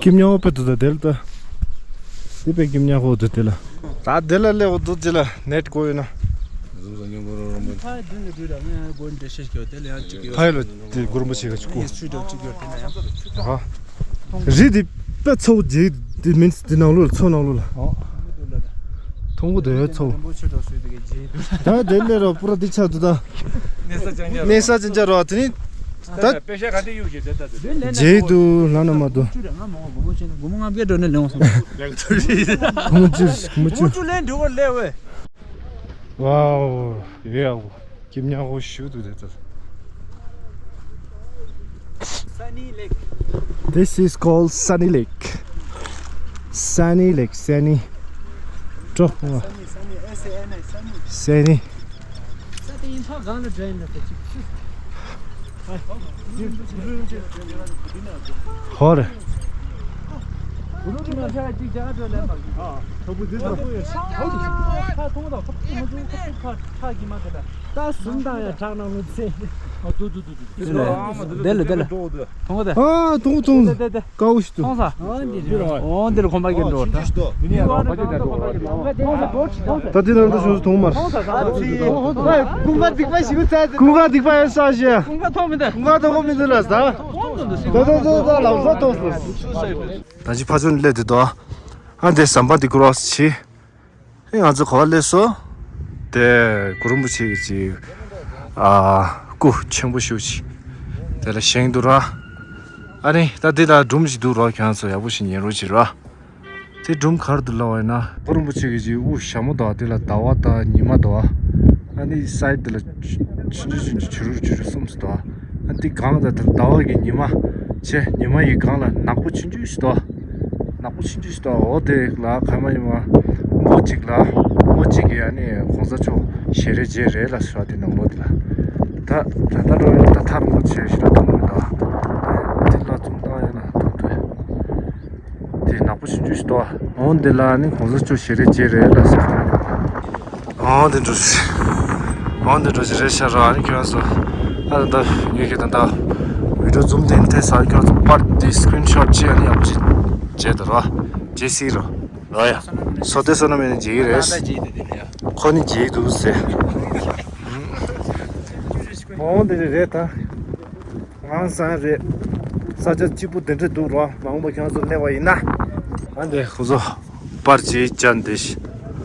ཀིམ་ཉག་པོ་དཔེ་འདུག་ད་དེ་ལ་ད། དེ་པས་ཀིམ་ཉག་པོ་འདུག་དེ་ལ། ད་དེ་ལ་སླེབས་འདུག་དེ་ལ་ནེཊ་དགོས་ཡོད་ན། ཕ་ཡི་ལ་དེ་གུ་རུ་མོ་ཆེ་ག་ཅིག་སྐུ། ཨ། རི་དེ་དཔེ་ཚ་བོ་རྗེ་དེ་མིན་དེ་ནང་ལོགས་ལ་མཚོ་ནང་ལོགས་ལ། ཨོ། མཐོང་གི་འདུག་ཡོད་ཚོ། ད་དེ་ལས་རོ་པུ་ར་དེ་ཆགས་འདུག་ད། གནས་ས་ཅན་ཅན་རོ་དེ་ནི། ད། དཔེ་ཤ་ག་དེ་གཡུག་བྱེད་དེ་ད་དེ། རྗེས་འདུག་ལ་ན་མ་འདུག་ང་མ་འོ་སྒོར་མོ་ཆེན་སྒོར་མོ་ལྔ་བརྒྱ་འགྲོ་ནས་ལེན་འོང་སོང་། ལེགས་ཐུབ་རེད། སྒོར་མོ་བཅུ་སྒོར་མོ་བཅུ། སྒོར་མོ་བཅུ་ལེན་འགྲོ་བར་སླེབས་བས། ཝའོ། ཡོད་ཡག་པོ། ཀིམ་ཉག་པོ་ཞུ་འདུག་དེ་ཚོ། Sunny Lake. This is called Sunny Lake. Sunny Lake, Sunny. True. Sunny, Sunny, S A N I, Sunny. Sunny. ས་དེ་ཡིན་ཐོག་གང་ལ་འདྲ་ཡིན་ན་དེ་གཅིག་ཧོ་རེད། ད་གསུམ་དང་ཡང་གྲགས་ནང་ལོ་ཚེ། དེ་ལ་དེ་ལ། མཐོང་གི་དེ། ཨ་དུང་དུང་དེ་དེ་དེ། དཀའ་བོ་ཞིག་འདུག་མཐོང་ས། འོ་འདིར་ཁོམ་པ་སྐྱེ་འགྲོ་ད། ད་དེ་ནང་དུ་བྱུང་སོང་མཐོང་མར། ཀུན་དགའ་སྡིག་པ་ཞིག་ཚ་ཚེ། ཀུན་དགའ་སྡིག་པ་ཡོད་ས་ཞེས། ཀུན་དགའ་ཐོག་མི་འདུག་ཀུན་དགའ་ཐོག་མི་འདུག་ལ་ཟ། ད་ད་ད་ད་ལམ་ས་ཐོག་སོང་། ད་ཅི་ཕ་ཚོ་ནས་སླེབས་དེ་དོ། ཨ་འདི་ཟམ་པ་འདི་ཀོ་རོ་སི་བྱེད། ཨེ་ང་ཚོ་ག་པར་སླེབས་སོང་། དེ་གུ་རུ་རིན་པོ་ཆེ་གི་ཅིག་ཨ་སྐུ་ཆེན་པོ་ཞིག་ཅིག་དེ་ལ་བཞེངས་འདུག་ར། ཨ་ནི་ད་འདི་ལ་སྒྲུང་ཞིག་འདུག་ར། ཁྱེད་རང་ཚོ་ཡག་པོ་ཞིག་ཉན་རོགས་བྱེད་ར། དེ་སྒྲུང་ག་རེ་འདུག་ལབ་པ་ཡིན་ན། གུ་རུ་རིན་པོ་ཆེ་གི་ཅིག་དབུ་ཞྭ་མོ་དང་དེ་ལ་ཟླ་བ་དང་ཉི་མ་དང་། ཨ་ནི་སའིཌ་དེ་ལ་ཆུང་ཆུང་ཆུང་ཆུང་བྱུ་རུ་བྱུ་རུ་གསུམ་ཙམ་དང་། ཨ་འདི་གངས་དང་དེ་ཟླ་བ་གི་ཉི་མ། བྱས་ཉི་མ་ཡི་གངས་ལ་ནག་པོ་ཆུང་ཆུང་ཞིག་འདུག་ནག་པོ་ཆུང་ཆུང་ཞིག་འདུག་འོ་དེ་ལ་ཁ་མ་ཉི་མ་མོ་གཅིག་ལ་མོ་གཅིག་གིས་ཨ་ནི་གོང་ས་མཆོག་ཞལ་རས་མཇལ་རེད་ལ་ཟེར་བ་དེ་ནང་ལོགས་དེ་ལ། ད་ད་ལྟ་འགྲོ་ཡོད་ད་ཐག་རིང་པོ་བྱས་ཞིག་ལ་མཐོང་མི་འདུག་དེ་ལ་ཚོང་བཏང་ཡོད་ན་མཐོང་ཐུབ། དེ་ནག་པོ་ཆུང་ཆུང་ཞིག་འདུག་འོ་འདི་ལ་ནི་གོང་ས་མཆོག་ཞལ་རས་མཇལ་རེད་ལ་ཟེར། འོ་འདི་འགྲོ་ཞིག་འོ་འདི་འགྲོ་ཞིག་རེད་ཤག་ར། ཨ་ནི་ཁྱོད་ཚོ་ཨ་ད་ད་ངས་ཁྱེད་ད་ད་བི་ཌིའོ་ཛུམ་དེ་འཐེན་ས། ཁྱོད་ཚོ་པར་དེ་སི་ཀི་རིན་ཤོཊ་བྱས། ཨ་ནི་ཡག་པོ་ཅིག་མཇལ་ད་ར། མཇལ་སྲིད་ར། ར་ཡ། སོ་ཏེ་སོ་ན་མེད་ན་མཇལ་གི་རེད། ཁོ་ནི་མཇལ་གི་འདུག་ཟེར། འོ་འདི་རེད་ད། ཧང་སང་རེད། ས་ཆ་སྐྱིད་པོ་དེ་འདྲ་འདུག་ར། མ་འོངས་པ་ཁྱེད་ཚོ་སླེབས་པ་ཡིན་ན། ཨ་འདི་ཁོ་ཚོ་པར་ཅིག་བྱས་འདི་ཤི།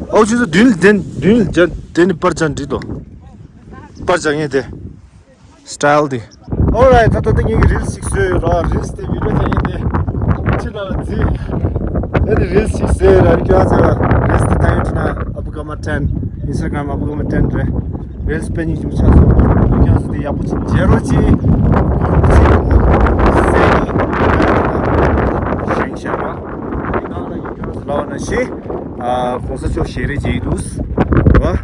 ཨོ་ཁྱེད་ཚོ་མདུན་ལ་དེ་མདུན་ལ་བྱས་དེ་ནི་པར་བྱས་འགྲིག་འདུག་པར་བྱས་ངེས་དེ། སི་ཊལ་དེ། ཨོ་རའིཊ། ད་ལྟ་ངེད་ཀྱི་རིལ་ཞིག་བཟོས་ཡོད་ར། རིལ་དེ་བི་ཌིའོ་བྱས་ངེས་དེ། ཕྱི་ལ་ལ་རྫི། ཨ་ནི་རིལ་ཞིག་བཟོས་ཡོད་ར། ཁྱེད་ཚོ་རིལ་དེ་ལྟ་ཡོད་ན་ཨ་བུ་ག་མ་ཊེན། ཨིན་སི་ཊ་གྷ་རམ་ཨ་བུ་ག་མ་ཊེན་རེད། རིལ་དཔེ་སྙིང་རྗེ་མོ་ཆགས་སོང་། ཁྱེད་ཚོ་དེ་ཡག་པོ་ཅིག་མཇལ་རོགས་གྱིས། ཁོ་རང་ཚོ་ཟེར་ནས་བཞེངས་བཞག་ར། དེ་ནང་ལ་ཡིན། ཁྱེད་ཚོ་ལབ་པ་ན་ཤེས། ཨ་གོང་ས་མཆོག་ཞལ་རས་མཇལ་གྱི་འདུག་ཟེར་བ།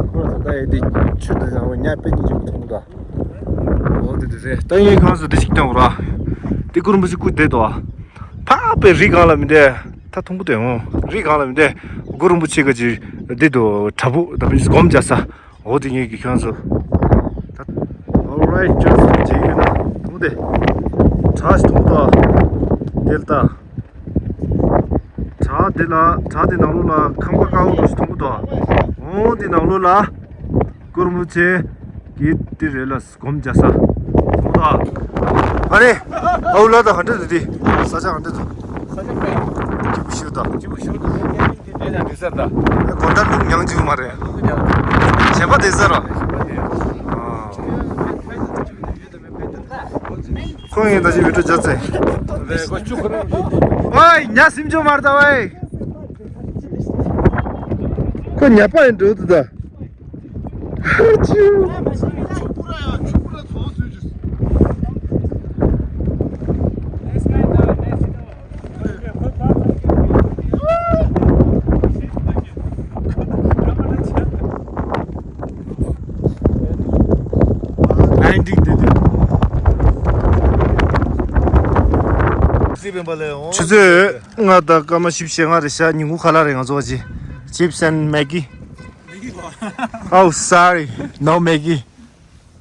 ཁོ་རང་ཚོ་ད་ཡ་དེ་ཆུ་དེ་ཚང་མ་ཉ་དཔེ་སྙིང་རྗེ་མོ་མཐོང་གི་འདུག་འོ་དེ་དེ་རེད། ད་ངས་ཁྱེད་རང་ཚོ་འདི་ཞིག་སྟོན་ར། འདི་གུ་རུ་རིན་པོ་ཆེ་སྐུ་བསྡད་དོ། ཕ་པའི་རི་སྒང་ལ་མི་བསྡད། ད་ཐུང་པོ་དེ་འོང་རི་སྒང་ལ་མི་བསྡད། གུ་རུ་རིན་པོ་ཆེ་ག་ཅིག་འདི་དུ་བྲག་ཕུག་ད་མི་སྒོམ་རྒྱག་ས། འོ་དེ་ངས་ཀྱི་ཁྱེད་རང་ཚོ། ད་ཨོ་རའིཊ་ཅོ་སི་ཇེ་ཡོད་ན་ཐུང་དེ། བྲག་ཞིག་ཐུང་དོ། དེ་ལ་ད། བྲག་དེ་ལ་བྲག་དེ་ནང་ལོགས་ལ་ཁང་པ་དཀར་པོ་འདྲ་ཞིག་མཐོང་གི་འདུག་འོ་དེ་ནང་ལོགས་ལ་གུ་རུ་རིན་པོ་ཆེ་གི་དེ་རེད་ལ་སྒོམ་རྒྱག་ས་མཐོང་གི་འདུག་ཨ་རེ། ཨའུ་ལ་ད་ག་འདྲ་འདུག་དེ་ས་ཆ་ག་འདྲ་འདུག་ས་ཆ་དཔེ་སྐྱིད་པོ་ཞིག་འདུག་སྐྱིད་པོ་ཞིག་འདུག་དེ་ཡང་འདུག་ས་ད། སྒོ་འདྲ་འདུག་མྱང་བྱེད་ཀྱི་མ་རེད། བྱེད་པ་དེ་ས་ར། ཁོང་ཡིན་ད་ཅི་བི་ཀྲུ་ཇ་ཚེ། ཝའི་ཉ་སིམ་ཅོ་མར་ད་ཝའི། ཁོ་ཉ་པ་ཡིན་འགྲོ་དུ་ད། ཧ་ཅིའུ། ཆུ་ཚོད་ལྔ་དང་སྐར་མ་བཞི་བཅུ་ཞེ་ལྔ་རེད་ཤག་ཉིན་གུང་ཁ་ལག་རེད། ང་ཚོ་བ་ཅི། Chips and Maggi. Oh, sorry, no Maggi.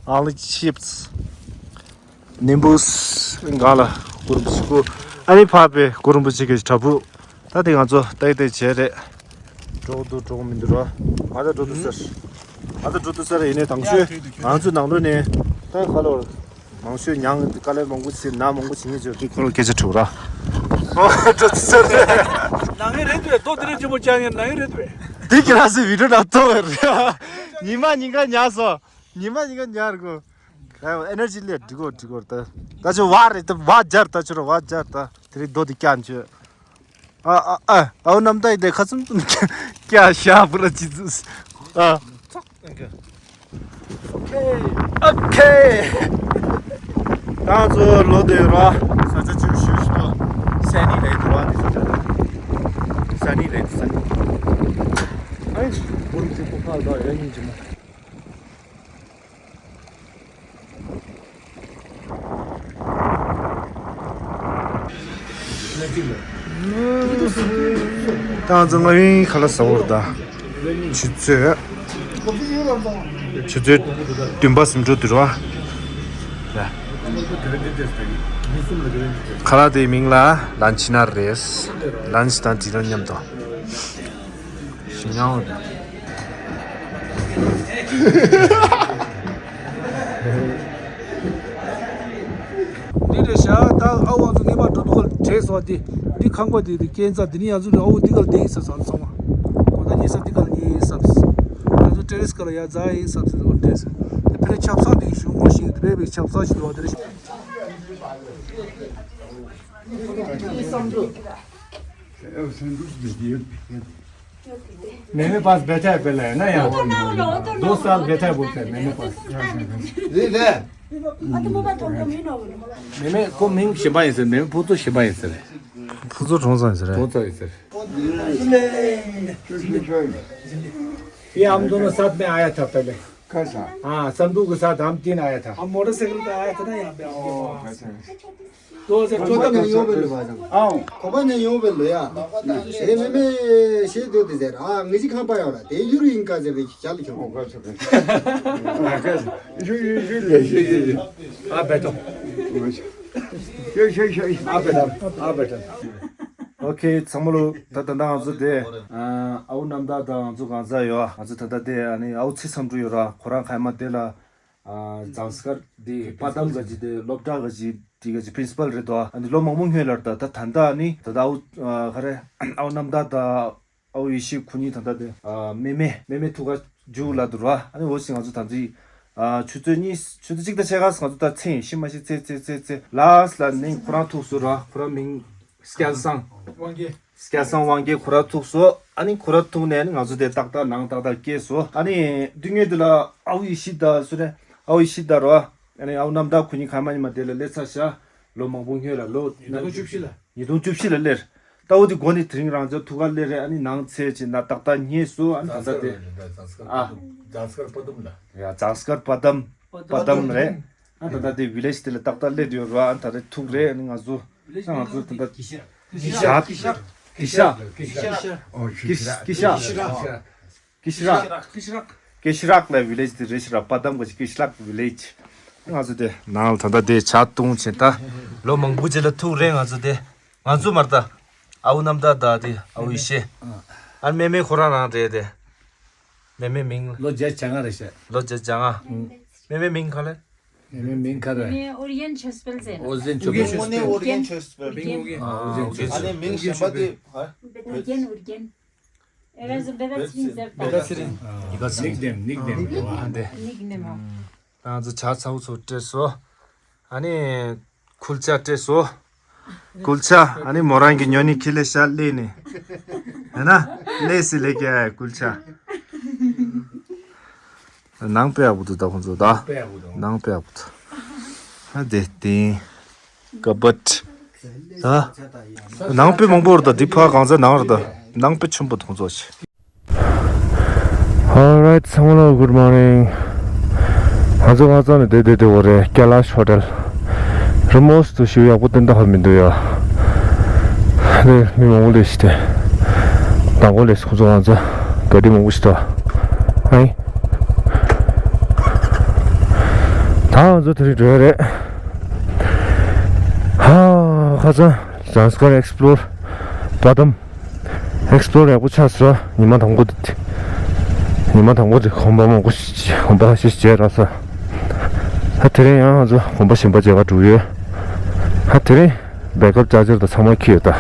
Only chips. ནིམ་བུ་སྒང་ལ་གུ་རུ་རིན་པོ་ཆེ་སྐུ། ཨ་ནི་ཕ་པའི་གུ་རུ་རིན་པོ་ཆེ་གི་བྲག་ཕུག་ད་དེ་ང་ཚོ་ཏག་ཏག་བྱས་རེད། འགྲོ་འདུག་འགྲོ་མི་འདུག་ར། ང་ད་འགྲོ་འདུག་ཟེར། ང་ད་འགྲོ་འདུག་ཟེར་ཡིན་ནའི་དང་ཤོས་ང་ཚོའི་ནང་ལོགས་ནས་ད་ཁ་ལོར་མང་ཤོས་མྱང་དཀའ་ལས་མང་པོ་བྱེད་ན་མང་པོ་བྱེད་ངེས་བྱོས་ཀྱི་ཁོ་ལ་སྐད་ཆ་དྲིས་ར། འགྲོ་འདུག་ཟེར། ནང་ཡོད་རེད་དེ་ཏོ་དེ་རིང་ཆེན་པོ་ཅང་ཡང་ནང་ཡོད་རེད་དེ། དེ་གི་ར་སི་བི་ཌིའོ་ནང་ཐོག་རེད། ཉི་མ་ཉིན་ག་ཉར་སོ། ཉི་མ་ཉིན་ག་ཉར་གོ། ཨེ་ནར་ཇི་ལས་འགྲིག་གོ་འགྲིག་གོ་ད། ད་ཆོ་བ་རེད་ད་བ་སྦྱར་ད་ཆོ་ར་བ་སྦྱར་ད་དེ་རིང་རྡོ་དེ་བཀྱག་ཆོ། ཨ་ཨ་ཨ་ཨའུ་རྣམ་དག་ཡིན་ཏེ་ཁ་ཚུམ་ཚུམ་བཀྱག་ཤ་བུ་ར་ཅི་ཚུ། ཨ། ཨོ་ཁེ། ད་ང་ཚོ་ལོ་དེ་ར་ས་ཆ་ཅིག་ཞུ་ཞུ་ཏོ། ས་ནི་རེད་དོ་བ་དེ་ས་ཆ་ད། ས་ནི་རེད་ས་ནི། ཨ་ནི་ཅིག་བོ་རིག་ཅིག་པོ་ཁ་ལ་ཡ་ཡིན་ཅི་མ། ད་ང་ཚོ་ང་ཡིན་ཁ་ལག་ཟ་བར་ད། ཆུ་ཚོད། ཆུ་ཚོད་བདུན་པ་ཟིན་འགྲོ་འདུག་ར། ཁ་ལག་དེའི་མིང་ལ་ལན་ཆི་ན་རེད། ལན་ཆི་དང་ཌི་ནར་མཉམ་དུ། ཞིམ་ཡང་། འདི་རེད་ཤག་ད་ཨ་ཝང་ཚོ་ངེས་པར་འགྲོ་འདུག་ག་བྲེས་སོ་འདི། འདི་ཁང་པ་འདི་འདི་སྐས་འཛེག་འདི་ནི་ཡང་ཚུལ་རེད། ཨ་ཝ་འདི་ག་ལ་བསྡད་ཡིན་ས་ཚང་ཚང་མ། ཁོ་ད་ཉེ་ས་འདི་ག་ལ་ཉེ་ཡིན་ས། ང་ཚོ་ཏེ་རེས་ག་ལ་ཡ་འཛེག་ཡིན་ས་ཚོད་འགྲོ་བྲེས། འདི་ཕེ་ཆབ་གསང་འདི་གི་ཞུ་ངོ་ཞིག་འདི་ཕེ་བའི་ཆབ་གསང་ཞིག་འདུག་བ་འདི་རེད་ཤག मेरे पास बैठा है पहले, है ना, यहाँ? दो साल बैठा है बोलते हैं मेरे पास। मेरे को मिंग शिपाई से, मेरे को तो शिपाई से। ཕུ་ཚོ་གྲོང་ཚང་ཟེར་རེད། གྲོང་ཚང་ཟེར། ये हम दोनों साथ में आया था पहले। कैसा? हाँ, संधू के साथ हम तीन आया था। हम मोटरसाइकिल पे आया था ना यहाँ पे आपके पास। दो हज़ार चौदह में। ཨའོ། ཁོ་པ་ནས་ཡོང་བའི་ལོ་ཡ། དེ་མེ་མེ་ཤེས་འདུག་དེ་ཟེར། ཨ་ངེད་ཅི་ཁང་པ་ཡོད་ར། དེ་ཡུ་རུ་ཡིན་ཀ་ཟེར་བའི་ཞལ་ཁྱོང་། ཨོ་ཁ་ཚོ་ཁ་ཚོ། ཡུ་ཡུ་ཡུ་ལེ་ཤེས་ཡེ། ཨ་བེ་ཏོ། ཡོ་ཤེས་ཤེས། ཨ་བེ་ཏོ། ཨ་བེ་ཏོ། ཨོ་ཁེ་ཚང་མ་ལོ། ད་ད་ད་ང་ཚོ་དེ། ཨའུ་རྣམ་དག་དང་ང་ཚོ་གང་ཟག་ཡོད། ང་ཚོ་ད་ད་དེ་ཨ་ནི་ཨའུ་ཚེ་བསམ་གྲུབ་ཡོད་ར། ཁོ་རང་ཁ་མ་དེ་ལ། ཨ་ཛང་སི་ཀར་དེ་པ་དམ་ག་ཅི་དེ་སློབ་གྲྭ་ག་ཅི་དེ་ག་ཅི་པི་རིན་སི་པལ་རེད་དོ། ཨ་ནི་ལོ་མང་པོ་སྔོན་ལ་ད་ད་ད་ད་ཨ་ནི་ད་ད་ཨའུ་ཨ་ག་རེ་ཨའུ་རྣམ་དག་ད་ཨའུ་ཡེ་ཤེས་ཁོ་གཉིས་ད་ད་དེ་ཨ་མེ་མེ་མེ་མེ་ཐུག་ག་རྒྱུགས་ལ་འདུག་ར། ཨ་ནི་འོ་ཞིག་ང་ཚོ་ད་ཚི་ཨ་ཆུ་ཚོད་གཉིས་ཆུ་ཚོད་གཅིག་དང་ཕྱེད་ཀ་ང་ཚོ་ད་ཚེ་ཡིན་ཤི་མ་ཤི་ཚེ་ཚེ་ཚེ་ཚེ་ལ་སི་ལ་ནི་ཁོ་རང་ཐུག་སོང་ར། ཁོ་རང་མིང་སྐལ་བཟང་། དབང་རྒྱལ། སྐལ་བཟང་དབང་རྒྱལ་ཁོ་ར་ཐུག་སོ། ཨ་ནི་ཁོ་ར་ཐུག་ནས་ཨ་ནི་ང་ཚོ་དེ་ཏག་ཏག་ནང་ཏག་ཏག་སྐྱེས་སོ། ཨ་ནི་དུས་ངན་དུ་ལ་ཨའུ་ཡེ་ཤེས་ད་སུ་རེད། ཨའུ་ཡེ་ཤེས་ད་རོ། ཨ་ནི་ཨའུ་རྣམ་དག་ཁོ་གཉིས་ཁ་མ་ཉི་མ་དེ་ལ་སླེབས་ཚར་ཤག་ལོ་མང་པོ་སྔོན་ལ་ལོ་ཉིས་སྟོང་བཅུ་བཞི་ལ། ཉིས་སྟོང་བཅུ་བཞི་ལ་སླེབས། ད་འོ་དེ་འགོ་ནས་དེ་རིང་རང་ཚོ་ཐུག་ག་སླེབས་རེད། ཨ་ནི་ནང་ཚེ་ཅི་ན་ཏག་ཏག་ཉེས་སོ། ཨ་ནི་ད་ལྟ་དེ། ཨ། ཛང་སི་ཀར་པ་དམ་ལ། ཡ་ཛང་སི་ཀར་པ་དམ། པ་དམ་རེད། ཨ་ད་ལྟ་དེ་ཝི་ལེཇ་དེ་ལ་ཏག་ཏག་སླེབས་ཡོད་ར། ཨ་ད་རེས་ཐུག་རེད། ཨ་ནི་ང་ཚོ་ང་ཚོ་ད་ལྟ་ཀི་ཤ་ཀི་ཤ་ཀི་ཤ་ཀི་ཤ་ཀི་ཤ་ཀི་ཤ་ཀེ་ཤི་རག་ཀེ་ཤི་རག་ལ་ཝི་ལེཇ་དེ་རེད་ཤི་ར། པ་དམ་ག་ཅི་ཀེ་ཤི་རག་ཝི་ལེཇ། ང་ཚོ་དེ་ནང་ལ་ད་ལྟ་དེ་ཇ་བཏུང་བྱས། ད་ལོ་མང་པོ་རྗེས་ལ་ཐུག་རེད་ང་ཚོ་དེ། ང་ཚོ་མར་ད་ཨའུ་རྣམ་དག་ད་དེ་ཨའུ་ཡེ་ཤེས། ཨ་མེ་མེ་ཁོ་རང་རང་རེད་དེ། མེ་མེ་མིང་ལོ་བརྒྱད་བྱ་ལྔ་རེད་ཤག་ལོ་བརྒྱད་བྱ་ལྔ། མེ་མེ་མིང་ག་ལེ། མེ་མེ་མིང་ག་རེ། ཨོ་རྒྱན་ཆོས་འཕེལ་ཟེར། ཨོ་རྒྱན་ཆོས་འཕེལ། ཨོ་རྒྱན་ཆོས་འཕེལ། ཨོ་རྒྱན། ཨ་ནི་མིང་གཞན་པ་དེ། ཨོ་རྒྱན། ཨོ་རྒྱན། ཨེ་ར་ཟི་བེ་ར་ཚིན་ཟེར་ད། བེ་ད་ཚེ་རིང་། ཡི་ག་ཚེ་རིང་། ནིག་ནེམ་ནིག་ནེམ་རེད་བ། ཨ་འདི། ནིག་ནེམ་ཨ། ང་ཚོ་ཇ་ཚ་བོ་ཚོ་སྤྲད་སོང་། ཨ་ནི་ཁུལ་ཇ་སྤྲད་སོང་། ཁུལ་ཇ། ཨ་ནི་མོ་རང་གི་ཉོ་ནི་ཁི་ལེ་ཤ་ལེ་ནི། ཧེ་ན། ལེ་སི་ལེ་ཀྱ་ཁུལ་ཇ། ནང་དཔེ་ཡག་པོ་འདུག་ད་ཁོང་ཚོ་ད། དཔེ་ཡག་པོ་འདུག་ནང་དཔེ་ཡག་པོ་འདུག་ཨ་དེ་དེ། ཀ་བཊ། ད། ནང་དཔེ་མང་པོ་རེད་ད། འདི་ཕ་གང་ཚ་ནང་རེད་ད། ནང་དཔེ་ཆེན་པོ་ཐོང་ཚོ་ཆེ། Alright, ཚང་མ་ལ་good morning. ང་ཚོ་ང་ཚོ་ནས་བསྡད་བསྡད་དེ་འོ་རེད། ཀེ་ལ་ཤ་ཧོ་ཊེལ། རི་མོ་སི་དུ་ཞུ་ཡག་པོ་ཏན་ཏན་ཧ་མི་འདུག་ཡ། དེ་མི་མང་པོ་ལས་ཤི་སྟེ། དང་པོ་ལས་ཁོ་ཚོ་ང་ཚོ་ག་དེ་མང་པོ་ཞིག་ཏོ། ཨ་ནི། ད་ང་ཚོ་དེ་རིང་འགྲོ་ཡ་རེད། ཧ། ཁ་སང་ཟངས་དཀར་ཨེགས་པོ་ལོར་བ་དམ་ཨེགས་པོ་ལོར་ཡག་པོ་ཆགས་སོང་། ཉི་མ་དང་པོ་དེ། ཉི་མ་དང་པོ་དེ་གོམ་པ་མང་པོ་ཞིག་གོམ་པ་ཞིག་བྱས་རག་སོང་། ད་དེ་རིང་ཡང་ང་ཚོ་གོམ་པ་གཞན་པ་བྱེད་ག་འགྲོ་ཡོད། ད་དེ་རིང་བེག་ཨབ་ཅར་ཇར་དང་ཚང་མ་ཁྱེར་ཡོད་ད།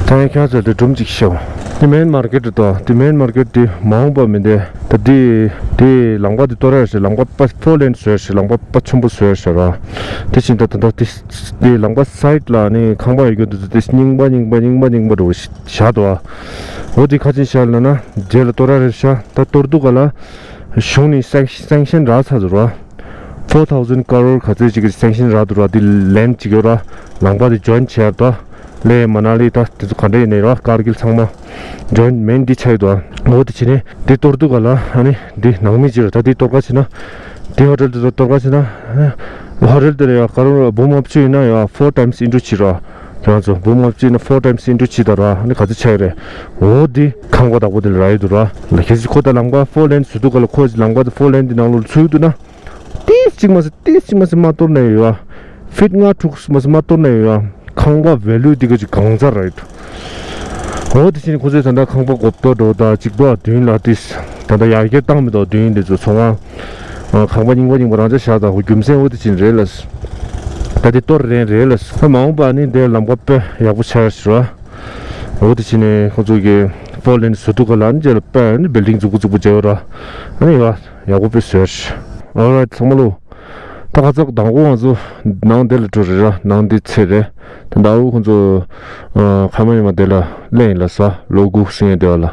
ད་ཡང་ཁྱེད་ཚོ་དེ་སྒྲུང་གཅིག་ཤོད། དེ་མེན་མར་ཀེཊ་དང་དེ་མེན་མར་ཀེཊ་དེ་མ་འོངས་པ་མིན་ཏེ། ད་དེ་དེ་ལམ་ཁ་དེ་གཏོར་ཡ་ཞིག་ལམ་ཁ་པ་ཕོར་ལེན་བཟོས་ཤག་ལམ་ཁ་པ་ཆེན་པོ་བཟོས་ཤག་ར། དེ་བཞིན་ད་ད་ད་དེ་དེ་ལམ་ཁ་སའིད་ལ་ནི་ཁང་པ་ཡོད་རྒྱུ་དེ་དེ་རྙིང་པ་རྙིང་པ་རྙིང་པ་རྙིང་པ་འགྲོ་བཞག་འདུག་འོ་དེ་ཁ་ཆེན་ཤག་ལ་ན་རྗེས་ལ་གཏོར་ར་རེད་ཤག་ད་གཏོར་དུས་ག་ལ་གཞུང་ནས་སེང་སེང་ཤན་རག་ཚར་འདུག་ར། Four thousand crore ག་ཚོད་ཅིག་གི་སེང་ཤན་རག་འདུག་ར། དེ་ལེན་ཅིག་ཡོད་ར། ལམ་ཁ་དེ་ཇོ་ཡིན་བྱས་ད། ལེ་མ་ན་ལི་ད་དེ་ཚོ་ག་འདྲ་ཡིན་ནའི་ར་ཀར་གིལ་ཚང་མ་ཇོ་ཡིན་མེན་འདི་ཆགས་ཡོད་དོ། འོ་དེ་བྱས་ནས་འདི་གཏོར་དུས་ག་ལ་ཨ་ནི་འདི་ནང་མི་ཅིག་ར། ད་འདི་གཏོར་ག་ཕྱིན་ན་འདི་ཧོ་ཊེལ་དེ་ཚོ་གཏོར་ག་ཕྱིན་ན་ཧོ་ཊེལ་དེ་ལ་ཡ་ཀ་རོར་འབུམ་ལྔ་བཅུ་ཡིན་ན་ཡ་ཕོར་ཊའིམ་སི་ཨིན་ཊུ་ཅི་ར། ཁྱེད་རང་ཚོ་འབུམ་ལྔ་བཅུ་ཡིན་ན་ཕོར་ཊའིམ་སི་ཨིན་ཊུ་ཅི་ད་ར། ཨ་ནི་ག་ཚོད་ཆགས་ཡོད་རེད། འོ་འདི་ཁང་པ་བདག་པོ་དེ་ལ་རག་ཡོད་དོ་ར། ལ་ཁྱེད་ཚོ་ཁོ་ད་ལམ་ཁ་ཕོར་ལེན་བཟོ་དུས་ག་ལ་ཁོ་ལམ་ཁ་དེ་ཕོར་ལེན་དེ་ནང་ལོགས་ཚུད་ཡོད་དོ་ན། ཏིས་གཅིག་མ་ཟད་ཏིས་གཅིག་མ་ཟད་མ་གཏོར་ནས་ཡོད་ཨ། ཕིཊ་ལྔ་དྲུག་མ་ཟད་མ་གཏོར་ནས་ཡོད་ཨ། ཁང་པ་ཝེ་ལུ་འདི་ག་ཅིག་གང་ཚར་རེད། འོ་དེ་བཞིན་ཁོ་ཚོས་ད་ལྟ་ཁང་པ་གོ་བརྡ་འགྲོ་ད་གཅིག་པ་བདུན་ལ་ཏིས་ད་ལྟ་ཡར་རྒྱས་བཏང་མི་འདུག་བདུན་འདི་ཚོ་ཚོང་ཁང་ཁང་པ་རྙིང་པ་རྙིང་པ་རང་ཆ་བཞག་ད་ཁོ་རྒྱུ་མཚན་འོ་དེ་བཞིན་རེད་ལ། ད་དེ་གཏོར་རན་རེད་ལ། ཨ་མ་འོངས་པ་ནི་འདིར་ལམ་ཁ་དཔེ་ཡག་པོ་ཆགས་ཤག་ར། འོ་དེ་བྱས་ནས་ཁོ་ཚོ་གི་ཕོར་ལེན་བཟོ་དུས་ག་ལ་ནི་རྗེས་ལ་དཔེ་ནི་བིལ་ཌིང་འཛུགས་པོ་འཛུགས་པོ་བྱས་ཡོད་ར། ཨ་ནི་ཡ་ཡག་པོ་དཔེ་བཟོས་ཤག Alright ཚང་མ་ལོ། ད་ཁ་ཚ་དང་པོ་ང་ཚོ་ནང་འདི་ལ་འགྲོ་རེད་ར། ནང་འདི་ཚེ་རེད། ད་ལྟ་ཨ་ཁོ་ཚོ་ཁ་མ་ཉི་མ་འདི་ལ་སླེབས་ཡིན་ལ་ས་ལོ་དགུ་སྲིང་ཡས་འདི་བ་ལ།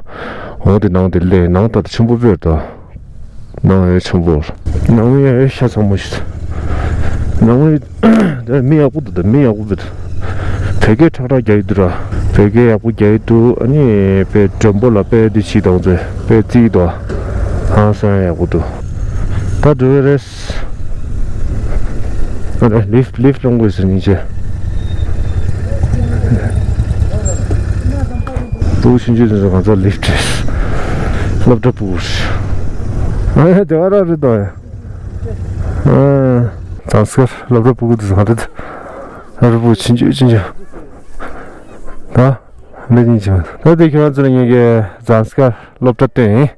འོ་དེ་ནང་འདི་སླེབས་ནང་ད་ཆེན་པོ་དཔེ་རེད་ད། ནང་ཡ་ཆེན་པོ། ནང་ཡ་ཤ་ཚ་མོ་ཞིག་ནང་མི་ཡག་པོ་འདུག་ད་མི་ཡག་པོ་འདུག་བོད་སྐད་ཁྲག་ཁྲག་རྒྱག་གི་འདུག་ར། བོད་སྐད་ཡག་པོ་རྒྱག་གི་འདུག་ཨ་ནི་དཔེ་མགྲོན་པོ་ལ་དཔེ་འདི་བྱེད་དང་ཚོད་དཔེ་རྩིས་འདུག་ཧང་སང་ཡག་པོ་འདུག་ད་འགྲོ་གི་རེད། ཨ་ལིཕ་ལིཕ་སློང་དགོས་ཟེར་ཉིན་བྱེད། སྤུ་གུ་ཆུང་ཆུང་ཚོ་ང་ཚོ་ལིཕ་རེད། སློབ་གྲྭ་སྤུ་གུ་རེད། ཨ་དེ་བ་ར་རེད་དོ། ཨ་ཟངས་དཀར་སློབ་གྲྭ་སྤུ་གུ་དེ་ཚོ་ང་རེད། སློབ་གྲྭ་སྤུ་གུ་ཆུང་ཆུང་ཆུང་ཆུང་། ད་འདི་གཉིས་ཆུང་། ད་དེ་ཁྱོད་ཚོ་ལ་ངེད་ཀྱི་ཟངས་དཀར་སློབ་གྲྭ་སྟོན་ཡིན།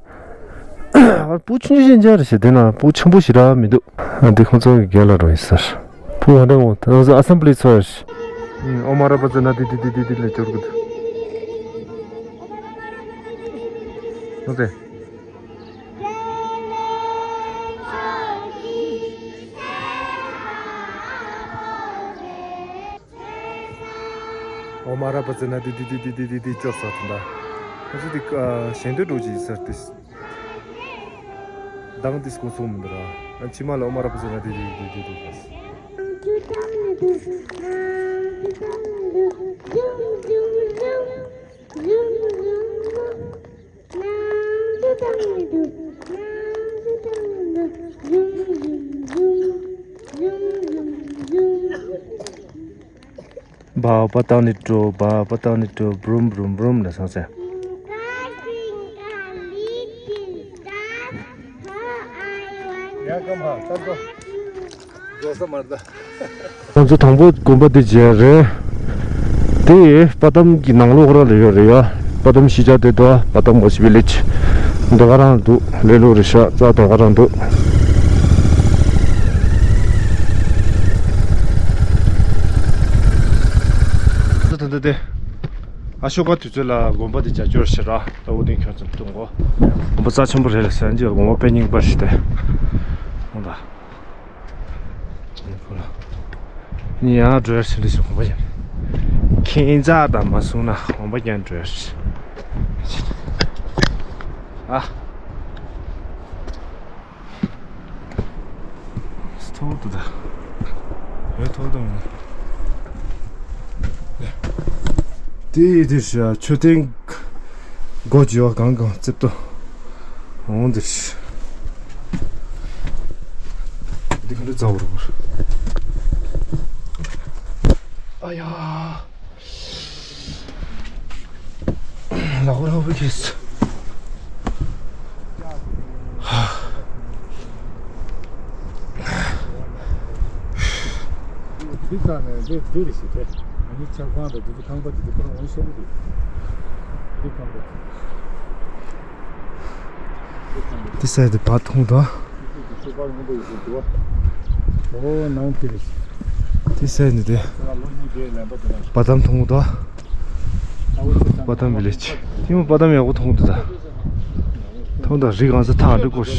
ཨ་སྤུ་གུ་ཆུང་ཆུང་ཅན་ཅན་རེད་ཤག་དེ་ན་སྤུ་གུ་ཆེན་པོ་ཞིག་རག་མི་འདུག་ཨ་འདི་ཁོང་ཚོ་གི་རྒན་ལགས་རང་ཡིན་ས་རེད། སྤུ་གུ་ཧ་འདྲ་ངོ་། ད་ང་ཚོ་ཨ་སེམ་བྷི་ལི་ཚོགས་ཡོད་རེད། ཨུམ། ཨོ་མ་ར་པ་ཙི་ན་དི་དི་དི་དི་དི་ལས་འབྱོར་གི་འདུག་ཨོ་ཙེ། ཨོ་མ་ར་པ་ཙི་ན་དི་དི་དི་དི་དི་དི་ཅོ་ས་དི་འདྲ། ཨོ་ཙེ་དི་ཨ་ཞེང་དོད་འགྲོ་གི་ཡིན་ས་དི། མདང་དི་སྐོང་ཚོགས་མི་འདུག་ར། ཨ་ཕྱི་མ་ལ་ཨོ་མ་ར་པ་ཙི་ན་དི་དི་དི་དི་དི་དི། ཨ་པ་ཏང་ནི་ཏོ་བ་པ་ཏང་ནི་ཏོ་བུམ་བུམ་བུམ་ལ་སང་སེ། ཁོང་ཚོ་དང་པོ་དགོན་པ་འདི་མཇལ་རེད། དེ་པ་ཏམ་གྱི་ནང་ལོགས་ར་ལ་ཡོད་རེད་ཡ། པ་ཏམ་གཞིས་ཆགས་དེ་དོ་པ་ཏམ་ཝེ་སི་ཊི་ཝི་ལེ་ཇི། འདི་ག་རང་འདུག་ལས་ལུགས་རེད་ཤག་རྩ་དོ་ག་རང་འདུག་ད་ད་ད་དེ། ཨ་ཤོ་ཀ་དུས་ཚོད་ལ་དགོན་པ་དེ་རྒྱ་སྐྱོར་ཞེ་དྲག་ལྟ་བུ་དེ་ཁྱོད་ཚོ་མཐོང་གོ། དགོན་པ་རྩ་ཆེན་པོ་རེད་ལ་ཟེར་གྱི་དགོན་པ་དཔེ་རྙིང་པ་ཞིག་སྟེ། འོང་ད། ནི་ཡང་འགྲོ་ཡར་ཕྱིན་འདྲ་ཞིག་དགོན་པ་ཡང་། ཁྱེད་ཚ་དང་མ་སོང་ན་དགོན་པ་ཀྱང་འགྲོ་ཡར། ཨ། ཐོག་ཏུ་ད། ཡོད་ཐོག་ཏུ་མིན། དེ་ཡི་དེ་ཤ་མཆོད་རྟེན་སྒོ་འབྱེད་པ་གང་གང་རྩེབ་ཏོ། འོང་དེ་ཤ། འདི་ག་འདྲ་རྩ་བ་རུ་བར། ཨ་ཡ། ལག་པ་ལྷག་པའི་ཁེས། དེ་ཙང་ནས་འདི་འདི་རེད་ཟེར་ཏེ། ང་གཉིས་ཆབ་ཁང་དང་འདི་ཚོ་ཁང་པ་འདི་ཚོ་ཁོ་རང་ངོ་ཤེས་ཀྱི་འདུག་འདི་ཁང་པ། འདི་ཁང་པ། འདི་སའི་དེ་བར་མཐོང་དང་། ཨོ་ནང་དེ་རེད། དེ་སའི་ནི་དེ། པ་ཏམ་མཐོང་གི་འདུག་པ་ཏམ་ཝི་ལེ་ཇི། དེ་མོ་པ་ཏམ་ཡག་པོ་མཐོང་གི་འདུག་ད། མཐོང་དང་རི་གང་ས་ཐག་འདྲི་སྐོར།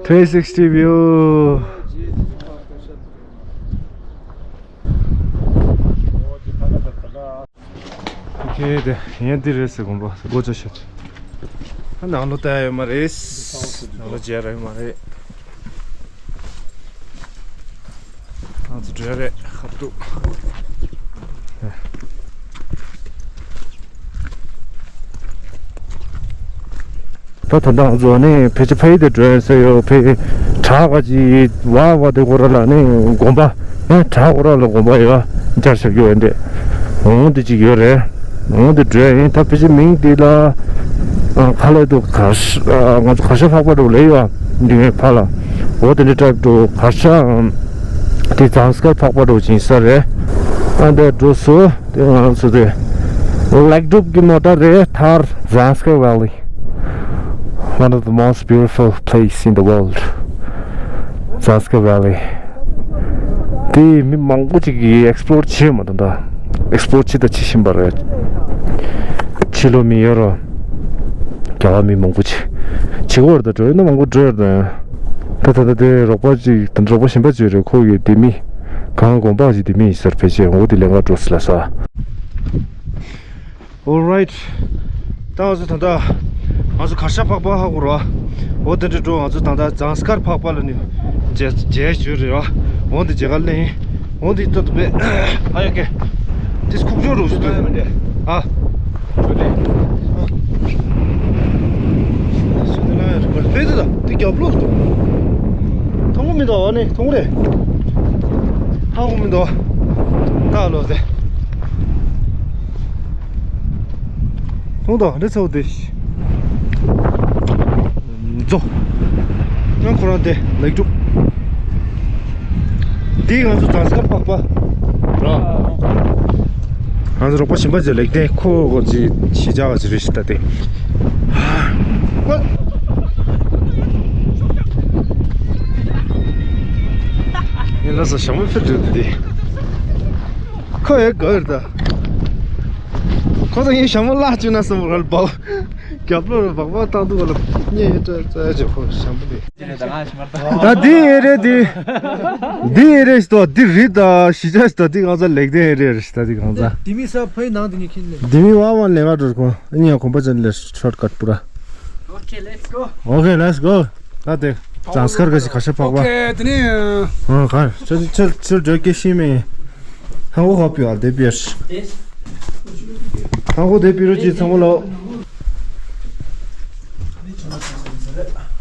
Three sixty view. ཨོ་ཁེ་དེ་ཡན་འདི་རེད་ཟེར་དགོངས་པ་སྒོ་ཅོ་ཤོད། ཨ་ནང་ལོ་ལྟ་ཡ་ཡོད་མ་རེད། ནང་ལོ་མཇལ་ར་ཡོད་མ་རེད། ང་ཚོ་འགྲོ་ཡ་རེད་ཁ་ཐུག་ད་ད་ལྟ་ང་ཚོ་ནི་ཕལ་ཆེར་ཕ་ཡི་དེ་འགྲོ་ཡ་ཟེར་ཡོད་ཕའི་བྲག་ག་ཅིག་བ་བ་དེ་སྐོར་ལ་ནི་དགོན་པ་ནི་བྲག་སྐོར་ལ་དགོན་པ་ཡོད་འཇར་ཞབས་ཀྱི་འོན་ཏེ་འོང་དེ་ཅིག་ཡོད་རེད། འོང་དེ་འགྲོ་ཡ་ཡིན། ད་ཕལ་ཆེར་མིང་དེ་ལ་ཁ་ལས་དུ་གར་ང་ཚོ་གར་ཞ་འཕགས་པ་འགྲོ་ལེ་ཡོད་འདི་ངའི་ཕ་ལ་འོ་དེ་འདྲ་ཏྲབ་འགྲོ་གར་ཞ་དེ་ཛངས་དཀར་འཕགས་པ་འགྲོ་ཅིང་ས་རེད། ཨ་འདི་འགྲོ་སོ། དེ་ང་ཚོ་དེ་ལེགས་གྲུབ་ཀྱི་མོ་ཊ་རེད། ཐར་Zanskar Valley, one of the most beautiful place in the world. Zanskar Valley. དེ་མི་མང་པོ་ཅིག་གིས་ཨེགསི་པོ་ལོར་བྱེད་མ་ཐུབ་ད། ཨེགསི་པོ་ལོར་བྱེད་ད་བྱེད་བཞིན་པ་རེད། ཕྱི་ལོགས་མི་ཡོད་རོ། རྒྱ་གར་མི་མང་པོ་ཅིག་བྱེད་ཀྱི་ཡོད་རེད་ད། འགྲོ་ཡོད་ན་མང་པོ་འགྲོ་ཡོད་རེད་ད། ད་ད་ད་དེ་རོགས་པ་ཅིག་ད་རོགས་པ་གཞན་པ་ཅིག་རེད། ཁོ་ཡི་དེ་མི་གང་དགོན་པ་ཞིག་དེ་མི་ཡིན་སར་ཕལ་ཆེར་འོ་དེ་ལས་ཀ་འགྲོ་སི་ལ་ས། Alright. ད་ང་ཚོ་ད་ལྟ་ང་ཚོ་གར་ཞ་འཕགས་པ་ཧ་གོ་ར། འོ་དེ་འདྲ་འགྲོ། ང་ཚོ་ད་ལྟ་ཛངས་དཀར་འཕགས་པ་ལ་ནི་མཇལ་མཇལ་ཞུ་རེད་བ། འོ་འདི་མཇལ་ག་ལེན། འོ་འདི་ལྟ་དུ་པས། ཨ་ཡ་ཀེ། དེ་ཁུག་ཀྱོག་རུ་ཞུ་དུས། ཨ། ཕེ་དེ་ད་དེ་རྒྱབ་ལོགས་སུ། མཐོང་གི་མི་འདུག་ཨ་ནི་མཐོང་གི་རེད། ཧ་གོ་མི་འདུག་ད་ལོ་དེ། མཐོང་དང་འདི་ཚོ་དེ། མཛོ། ང་ཁོ་རང་དེ་ལེགས་གྲུབ། འདི་ང་ཚོ་ཛངས་དཀར་འཕགས་པ། ར། ང་ཚོ་རོགས་པ་གཞན་པ་ཚོས་ལེགས་ལྡན་ཁོ་གོ་ཅི་ཞི་ཅག་ག་ཅི་རེ་ཞིག་ལྟ་སྟེ། ངས་ལ་སོ་ཞྭ་མོ་ཕེབས་འདུག་འདི། ཁོ་ཡ་ག་རེད་ད། ཁོ་ཚོ་ངའི་ཞྭ་མོ་བརླག་བཅུག་ན་བསམ་པ་ར་ལ་བབ། རྒྱབ་ལོགས་ལ་སྦག་སྦག་བཏང་འདུག་ག་ལ་བརྙས་ཡོད་ཙ་ཙ་ཅེ་ཁོ་ཞྭ་མོ་འདི། ད་འདི་ཨེ་རེད་འདི། འདི་ཨེ་རེད་ཞིག་ཏོ་འདི་རི་ད་ཞི་ཅག་ཞིག་ད་འདི་ང་ཚོ་ལེགས་ལྡན་ཨེ་རེད་རེད་ཞིག་ད་འདི་ང་ཚོ། དེ་མི་ས་ཕའི་ནང་དེ་ནི་ཁྱིན་ལེ། འདི་མི་བ་བ་ལེ་བ་འགྲོ་ཁོ་ཨ་ནི་ཡང་གོམ་པ་ཅན་ལེ་ཤོར་ཀཊ་པུ་ར། Okay, let's go. Okay, let's go. ད་དེ་ཛངས་དཀར་ག་ཞིག་གར་ཞ་འཕགས་པ། Okay, དེ་ནི། ཨ་གར་ཆ་ཆ་ཆ་འགྲོ་སྐད་ཤེས་མེད། ཧང་གོ་ཧོ་པི་ཨར་དེ་པི་ཨར། ཧང་གོ་དེ་པི་རོ་ཅི་ཚང་མ་ལོ།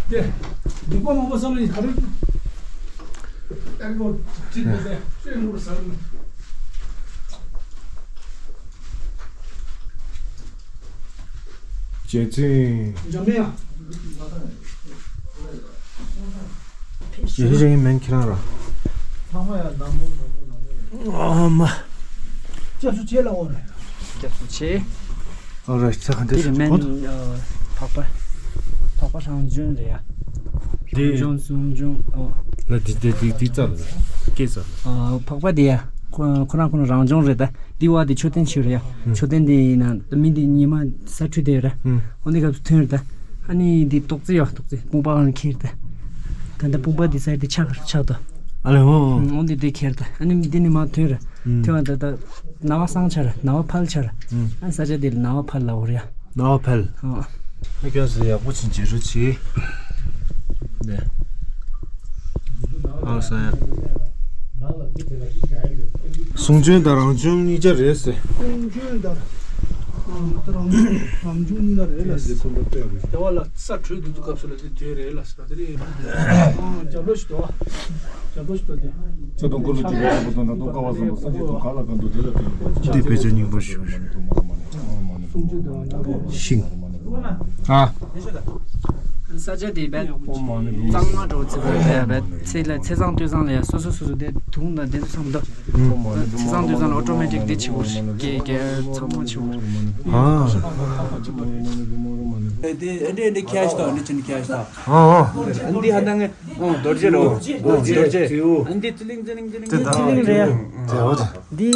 དེ་འདུག་པ་མང་པོ་བསམ་ལ་ཡི་ག་རེ། ཨ་གོ་ཅི་དེ་དེ་ཅེ་མུར་ས་ལ། རྗེ་བཙུན། འཇམ་དབྱངས། ཡེ་ཤེས་ཀྱི་མིང་ཁྱེད་རང་ར། ཚང་མ་ཡང་ནང་མོ་ནང་མོ་ནང་མོ། ཨ་མ། སྐྱབས་སུ་མཆི་ལ་འོ་རེད། སྐྱབས་སུ་མཆི། ཨོ་རེད་ཚ་ག་འདི་འདིར་མེན་ཨ་འཕགས་པ། འཕགས་པ་རང་བྱུང་རེད་ཡ། འདི་རང་བྱུང་གསུང་བྱུང་ཨོ། ལ་འདི་འདི་འདི་འདི་རྩ་ལ། སྐད་རྩ་ལ། ཨ་འཕགས་པ་འདི་ཡ། ཁོ་ཁོ་རང་ཁོ་རང་རང་བྱུང་རེད་ད། འདི་བ་འདི་མཆོད་རྟེན་ཆེ་རེད་ཡ། མཆོད་རྟེན་འདི་ཡིན་ན་མི་འདི་ཉི་མ་ས་འཁྲུད་དེ་རེད། ཨོ་འདི་སྐབས་སུ་ཐོན་རེད་ད། ཨ་ནི་འདི་ཏོག་ཙི་ཡ་ཏོག་ཙི་དཔུང་པ་ཨང་ཁྱེར་ད། ད་ལྟ་དཔུང་པ་འདི་སའི་འདི་ཆག་ཆག་ད། ཨ་ལེ་ཧོ། ཨོ་འདི་འདི་ཁྱེར་ད། ཨ་ནི་འདི་ནི་མ་ཐོན་རེད། ཐོན་བ་ད་ད་ན་བ་སངས་ཆ་ར་ན་བ་ཕལ་ཆ་ར། ཨ་ས་ཆ་འདི་ལ་ན་བ་ཕལ་ལ་འོ་རེད་ཡ། ནོ་ཕེལ། ཨ་སྐྱོན་ཟེར་ཡག་པོ་ཅིག་བྱེད་རོགས་གྱིས། ནས། ཨང་སང་ཡ། གསུང་བྱོན་དང་རང་བྱུང་གཉིས་ཆ་རེད་ཟེར། གསུང་བྱོན་དང་རང་རང་བྱུང་གཉིས་ཀ་རེད་ལ་ཟེར། དེ་བ་ལ་ས་འཕྲོད་དུས་དུས་སྐབས་སུ་ལ་དེ་དོན་རེད་ལ་ཟེར་བ་དེ་རེད། རྒྱབ་ལོ་ཞིག་དོ། རྒྱབ་ལོ་ཞིག་དོ་དེ། ཚེ་དང་ཀུན་ལ་སྤྱོད་པ་དང་པོ་དང་ནང་དུ་དཀའ་བ་བསམ་པ་སངས་རྒྱས་དང་གང་ལ་གང་འདུལ་དེ་ལ་དོན་དུ། འདི་དཔེ་ཆ་རྙིང་པ་ཞིག་ཤིང་། ཨ། ས་ཆ་དེ་བས་གཙང་མ་འགྲོ་ཚེ་བས་བས་ཚེ་ལ་ཚེ་བཟང་དུས་བཟང་ལ་ཡ་སོ་སོ་སོ་སོ་དེ་དུང་དང་དེ་ཚོ་བསམ་དོ། ཚེ་བཟང་དུས་བཟང་ལ་ཨོ་ཊོ་མེ་ཊིག་དེ་ཆེ་བོ་རེད་སྐད་སྐད་ཚང་མ་ཆེ་བོ་རེད། ཨ། དེ་འདི་འདི་ཁྱེར་ཤི་ཏོ་འདི་ཅི་ནི་ཁྱེར་ཤི་ཏོ། ཨ་ཨ། འདི་ཧ་ད་ངས་ཨོ་རྡོ་རྗེ་རོ། རྡོ་རྗེ། འདི་ཙི་ལིང་ཙི་ལིང་ཙི་ལིང་། ཙི་ལིང་རེད། ཙི་ལིང་རེད། འདི་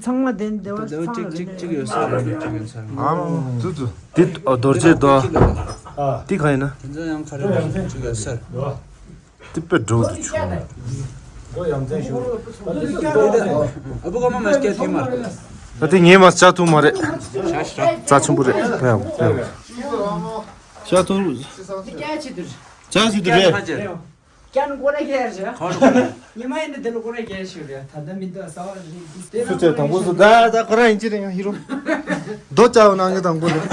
ཚང་མ་དེ་འདི་བ་ཚང་མ་རེད། ཅིག་ཅིག་ཡོད་ས་རེད་ཅིག་ཡོད་ས་རེད། ཨ་ཙུ་ཙུ། འདི་རྡོ་རྗེ་དོ། འདི་ག་ཡིན་ན། དེ་ཚོ་ཡང་ག་རེ་རེད་ཅིག་ཡོད་ས་རེད། འདི་དཔེ་འགྲོ་འདུག་ཆུང་། ཨ་བུ་ཀ་མ་མ་སྐད་ཐེངས་མ། ད་དེ་ངས་མ་ཆ་ཐུབ་མ་རེད། རྩ་ཆེན་པོ་རེད། ཕ་ཡ་ཕ་ཡ། ཤ་ཐུར། ཅག་ཅིག་ཏུ་རེད། ཀྱང་ཀོ་ར་ཁྱེར་ཞིག་ཁོ་རེ་ཁོ་རེ། ཉི་མ་ཡིན་ན་དེ་ལ་ཀོ་ར་ཁྱེར་ཞིག་རེད། ད་ལྟ་མི་འདུག་ཟ་བ་རེད་དེ། སུ་ཚོད་དང་པོ་སུ་ད་ད་ཁོ་ར་ཡིན་ཅི་རེད་ཡང་ཧི་རོ། རྡོ་ཅག་ནང་གི་དང་པོ་རེད།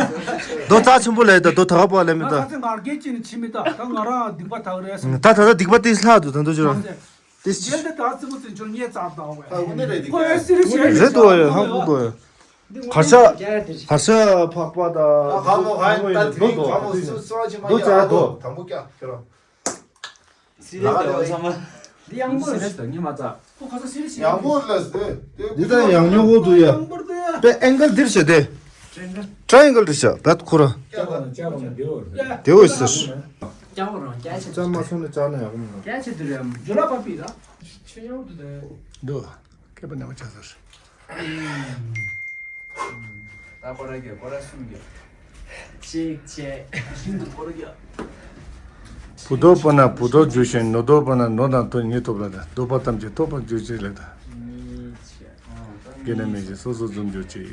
རྡོ་རྩ་ཆེན་པོ་ལས་ད་རྡོ་ད་ག་པོ་ལས་མི་ད། ང་ཚོ་ང་རྒྱལ་ཅི་ནི་ཕྱི་མི་ད་ད་ང་རང་སྡིག་པ་དག་རེད་སོང་། ད་ད་ད་སྡིག་པ་དེ་ལྷག་ཏུ་ད་འདོད་ཅི་ར། དེ་ཅི། རྒྱལ་དེ་ད་རྩི་མོ་ཚིན་ཆུང་ངས་རྩ་བཏང་བས། ཁོ་ཡ་སི་རི་སི་རི་རེད་དོ་ཡ་ཧང་གོ་དོ་ཡ། བར་ཤ་བར་ཤ་ཕག་པ་ད། ཨ་ཁ་མོ་ཧ་ཡིན་ད་དེ་རིང་ཁ་མོ་སུ་སུ་ཨ་ཆི་མ་རྡོ་ཡ་ཅག་རྡོ། དང་པོ་ཀྱ་ཁྱོད་རང་། སི་རི་ལ་ཚང་མ། འདི་ཡང་མོ་རེད། ད་ཉི་མ་ཙ། ཁོ་ཁ་ས་སི་རི་སི་ཡང་མོ་ལ་སི། འདི་ད་ཡང་ཉོ་གོ་འདུག་ཡ། པེ་ཨེང་གལ་འདིར་བྱས་ཏེ། ཊ་ཡེང་གལ་འདིར་བྱས་བད་ཁོ་ར། ཀྱ་གོ་ན་ཀྱ་གོ་ན་དེའོ་རེད། དེའོ་ཟེར། ཀྱ་གོ་རང་ཀྱ་ཆེ། ཙམ་མ་སོང་ནས་ཙ་ན་ཡག་པོ་མིན་ནོ། ཀྱ་ཆེ་དུ་རེད། ཇོ་ལ་པ་པི་ར། ཆེ་ཡོང་དུ་དེ། འདུག་མཁས་པ་རྣམ་པ་ཆ་ཚང་། ད་ཀོ་ར་གེ་ཀོ་ར་གསུམ་གེ། གཅིག་བྱས། ཤིན་ཏུ་ཀོ་ར་གེ། བུ་ཐོབ་པ་ན་བུ་ཐོབ་འགྱུར་ཞིང་ནོར་ཐོབ་པ་ན་ནོར་དང་དོན་གཉིས་ཐོབ་ལ་དང་འདོད་པ་ཐམས་ཅད་ཐོབ་པར་འགྱུར་ཅིག་ལ་དང་། གཉིས་བྱས། སྐྱེ་ན་མེད་ཅིང་སོ་སོར་འཛོམས་གྱུར་ཅིག།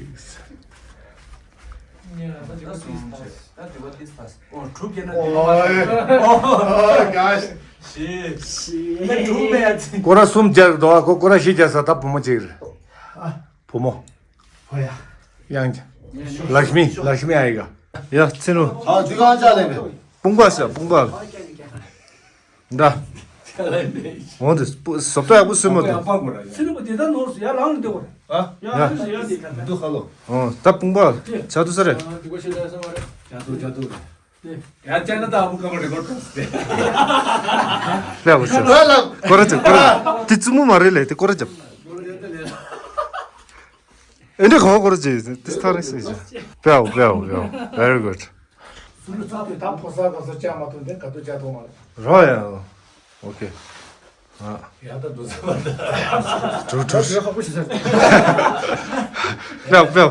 ད་གསུམ་བྱས། ད་དུས་པ་ཏིས་ཐ་སི། ཨོ་དྲུག་སྐྱེ་ན་དུས་པ་མ་ཐ་སི། ཨོ་ག་ཤི། ཤི། ད་དྲུག་མེད་ཡ་ཚི། ཀོ་ར་གསུམ་སྦྱར་འདུག་ཨ་ཁོ་ཀོ་ར་བཞི་སྦྱར་ས་ད་བུ་མོ་གཅིག་རེད། བུ་མོ། ཧོ་ཡ། ཡང་། ལཀྵྨི་ལཀྵྨི་ཨ་ཡི་ག་ཡ་ཚི་ནུ། ཨ་འདི་གང་ཅག་ལས་མེད། དཔུང་པ་ཟེར་དཔུང་པ། འདྲ། འོང་དེ་སྤུ་བཟོ་ལྟ་ཡག་པོ་སུས་མ་འདུག་ཚེ་རིང་པོ་དེ་ལྟར་ནོར་སོང་ཡར་ལངས་ནས་བསྡད་དགོས་རེད། ཨ། ཡར་ཡར་ཡར་དེ་ག་འདུག་ཁ་ལོ། ཨོ་ད་དཔུང་པ་ཆ་དུ་ས་རེད། ཡ་ཅག་ན་ད་ཨ་བུ་ཀ་མ་རེ་ཀོར་ཐོག་སྟེ། ལེ་བ་ཆ་ཀོ་ར་ཅབ་ཀོ་ར་དེ་བཙུན་མོ་མ་རེད་ལེ་དེ་ཀོ་ར་ཅབ། ཨེ་འདྲ་ག་བ་ཀོ་ར་ཅབ་དེ་ཐ་རེ་སེ་ཅབ། པེའོ་པེའོ་པེའོ། Very good. ཟུར་ལ་ཚུགས་དུས་ད་ཕོ་གསར་ག་ཚོད་བཅག་མ་ཐུབ་འདི་ག་དུས་བཅག་ཐུབ་མ་རེད། རོ་ཡ། ཨོ་ཁེ། ཨ། ཡ་ད་འདུག་ས་མ་ད། གྲུ་གྲུ། ཧ་པོ་ཞིག་ཟེར། པེའོ་པེའོ།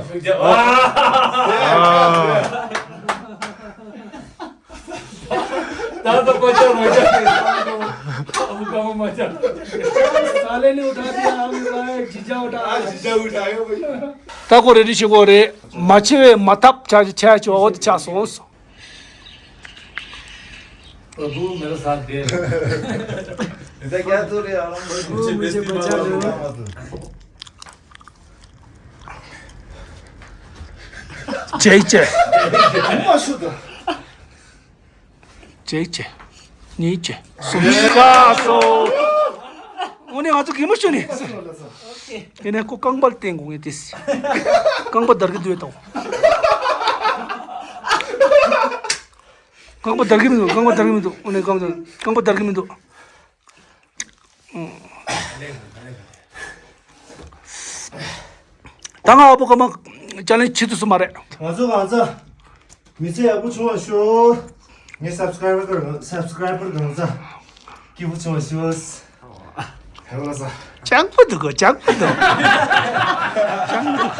ཨ། ད་ད་པ་ཅག་མ་ཅག་རེད། ཨ་བུ་ཀ་མ་མ་ཅག་ས་ལེ་ནི་འུ་ད་དེ་ཨ་མི་ལ་ཇི་ཇ་འུ་ད། ཨ་ཇི་ཇ་འུ་ད་ཡོ་བ་ཡོ། ད་ཀོ་རེ་རི་ཤི་ཀོ་རེ། མ་ཆེ་བས་མ་ཐབས་ཆ་ཆ་ཆ་འོ་དེ་ཆགས་སོང་། ཨ་བུ་མེ་ར་ས་དེ། མི་ད་རྒྱ་ཐོ་རེ་ཨ་ལམ་བུ་མི་ཆེ་བ་ཆ་རེ། ཅེ་ཅེ། མ་ཤུ་ད། གཅིག་བྱས། གཉིས་བྱས། གསུམ་བྱས། སོ། འོ་ནས་ང་ཚོ་གད་མོ་ཤོར་ནས། དེ་ནས་ཁོ་རྐང་པ་བསྟན་དགོས་ངེས་ཏེ། རྐང་པ་འདར་གི་འདུག་དང་། རྐང་པ་འདར་གི་མི་འདུག་རྐང་པ་འདར་གི་མི་འདུག་ཨོ་ནི་རྐང་པ་འདར་རྐང་པ་འདར་གི་མི་འདུག་ད་ང་ཨ་པོ་ཀ་མ་ཅ་ལེན་བྱེད་ཐུབ་སུ་མ་རེད། ང་ཚོ་ང་ཚོ་མི་ཚེ་ཡག་པོ་བྱུང་བ་ཤོག་ངའི་སབ་སི་ཀ་རའི་བར་སབ་སི་ཀ་རའི་བར་གང་ཚ་སྐྱིད་པོ་བྱུང་བ་ཤོག་ཧེ་ལ་ས། ལྕང་པོ་འདུག་གོ་ལྕང་པོ་འདུག་ལྕང་པོ་འདུག་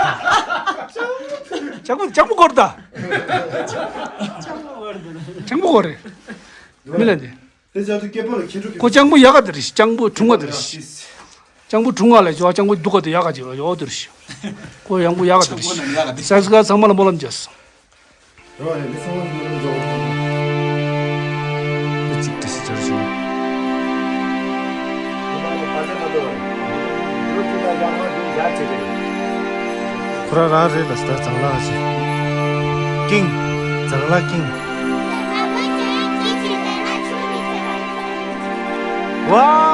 ལྕང་པོ་ལྕང་པོ་སྐོར་ད། ལྕང་པོ་སྐོར་རེད། མི་ལ་འདི། དེ་ཅག་ཏུ་སྐྱེས་པ་ལ་ཁྱེད་འགྲོ་གི། ཁོ་སྤྱང་པོ་ཡག་ག་དེ་རེད། སྤྱང་པོ་གྲུང་བ་དེ་རེད། སྤྱང་པོ་གྲུང་བ་ལ་ཡོ་སྤྱང་པོ་སྡུག་ག་དེ་ཡག་ག་ཅིག་ཡོ་དེ་རེད། ཁོ་ཡང་པོ་ཡག་ག་དེ་རེད། ས་སི་ཀ་ཚང་མ་ལ་སྨོན་ལམ་རྒྱག་སོང་། རོ་ཧེ་མི་ཚང་མ་འདི་རུ་འགྲོ། ཅིག་དེ་སི་ཅར་ཞིག་ཁོ་རང་རང་རེད་ལ་སྟ་ཛང་ལ་ཞིག་ཀིང་། ཛང་ལ་ཀིང་། ཝ།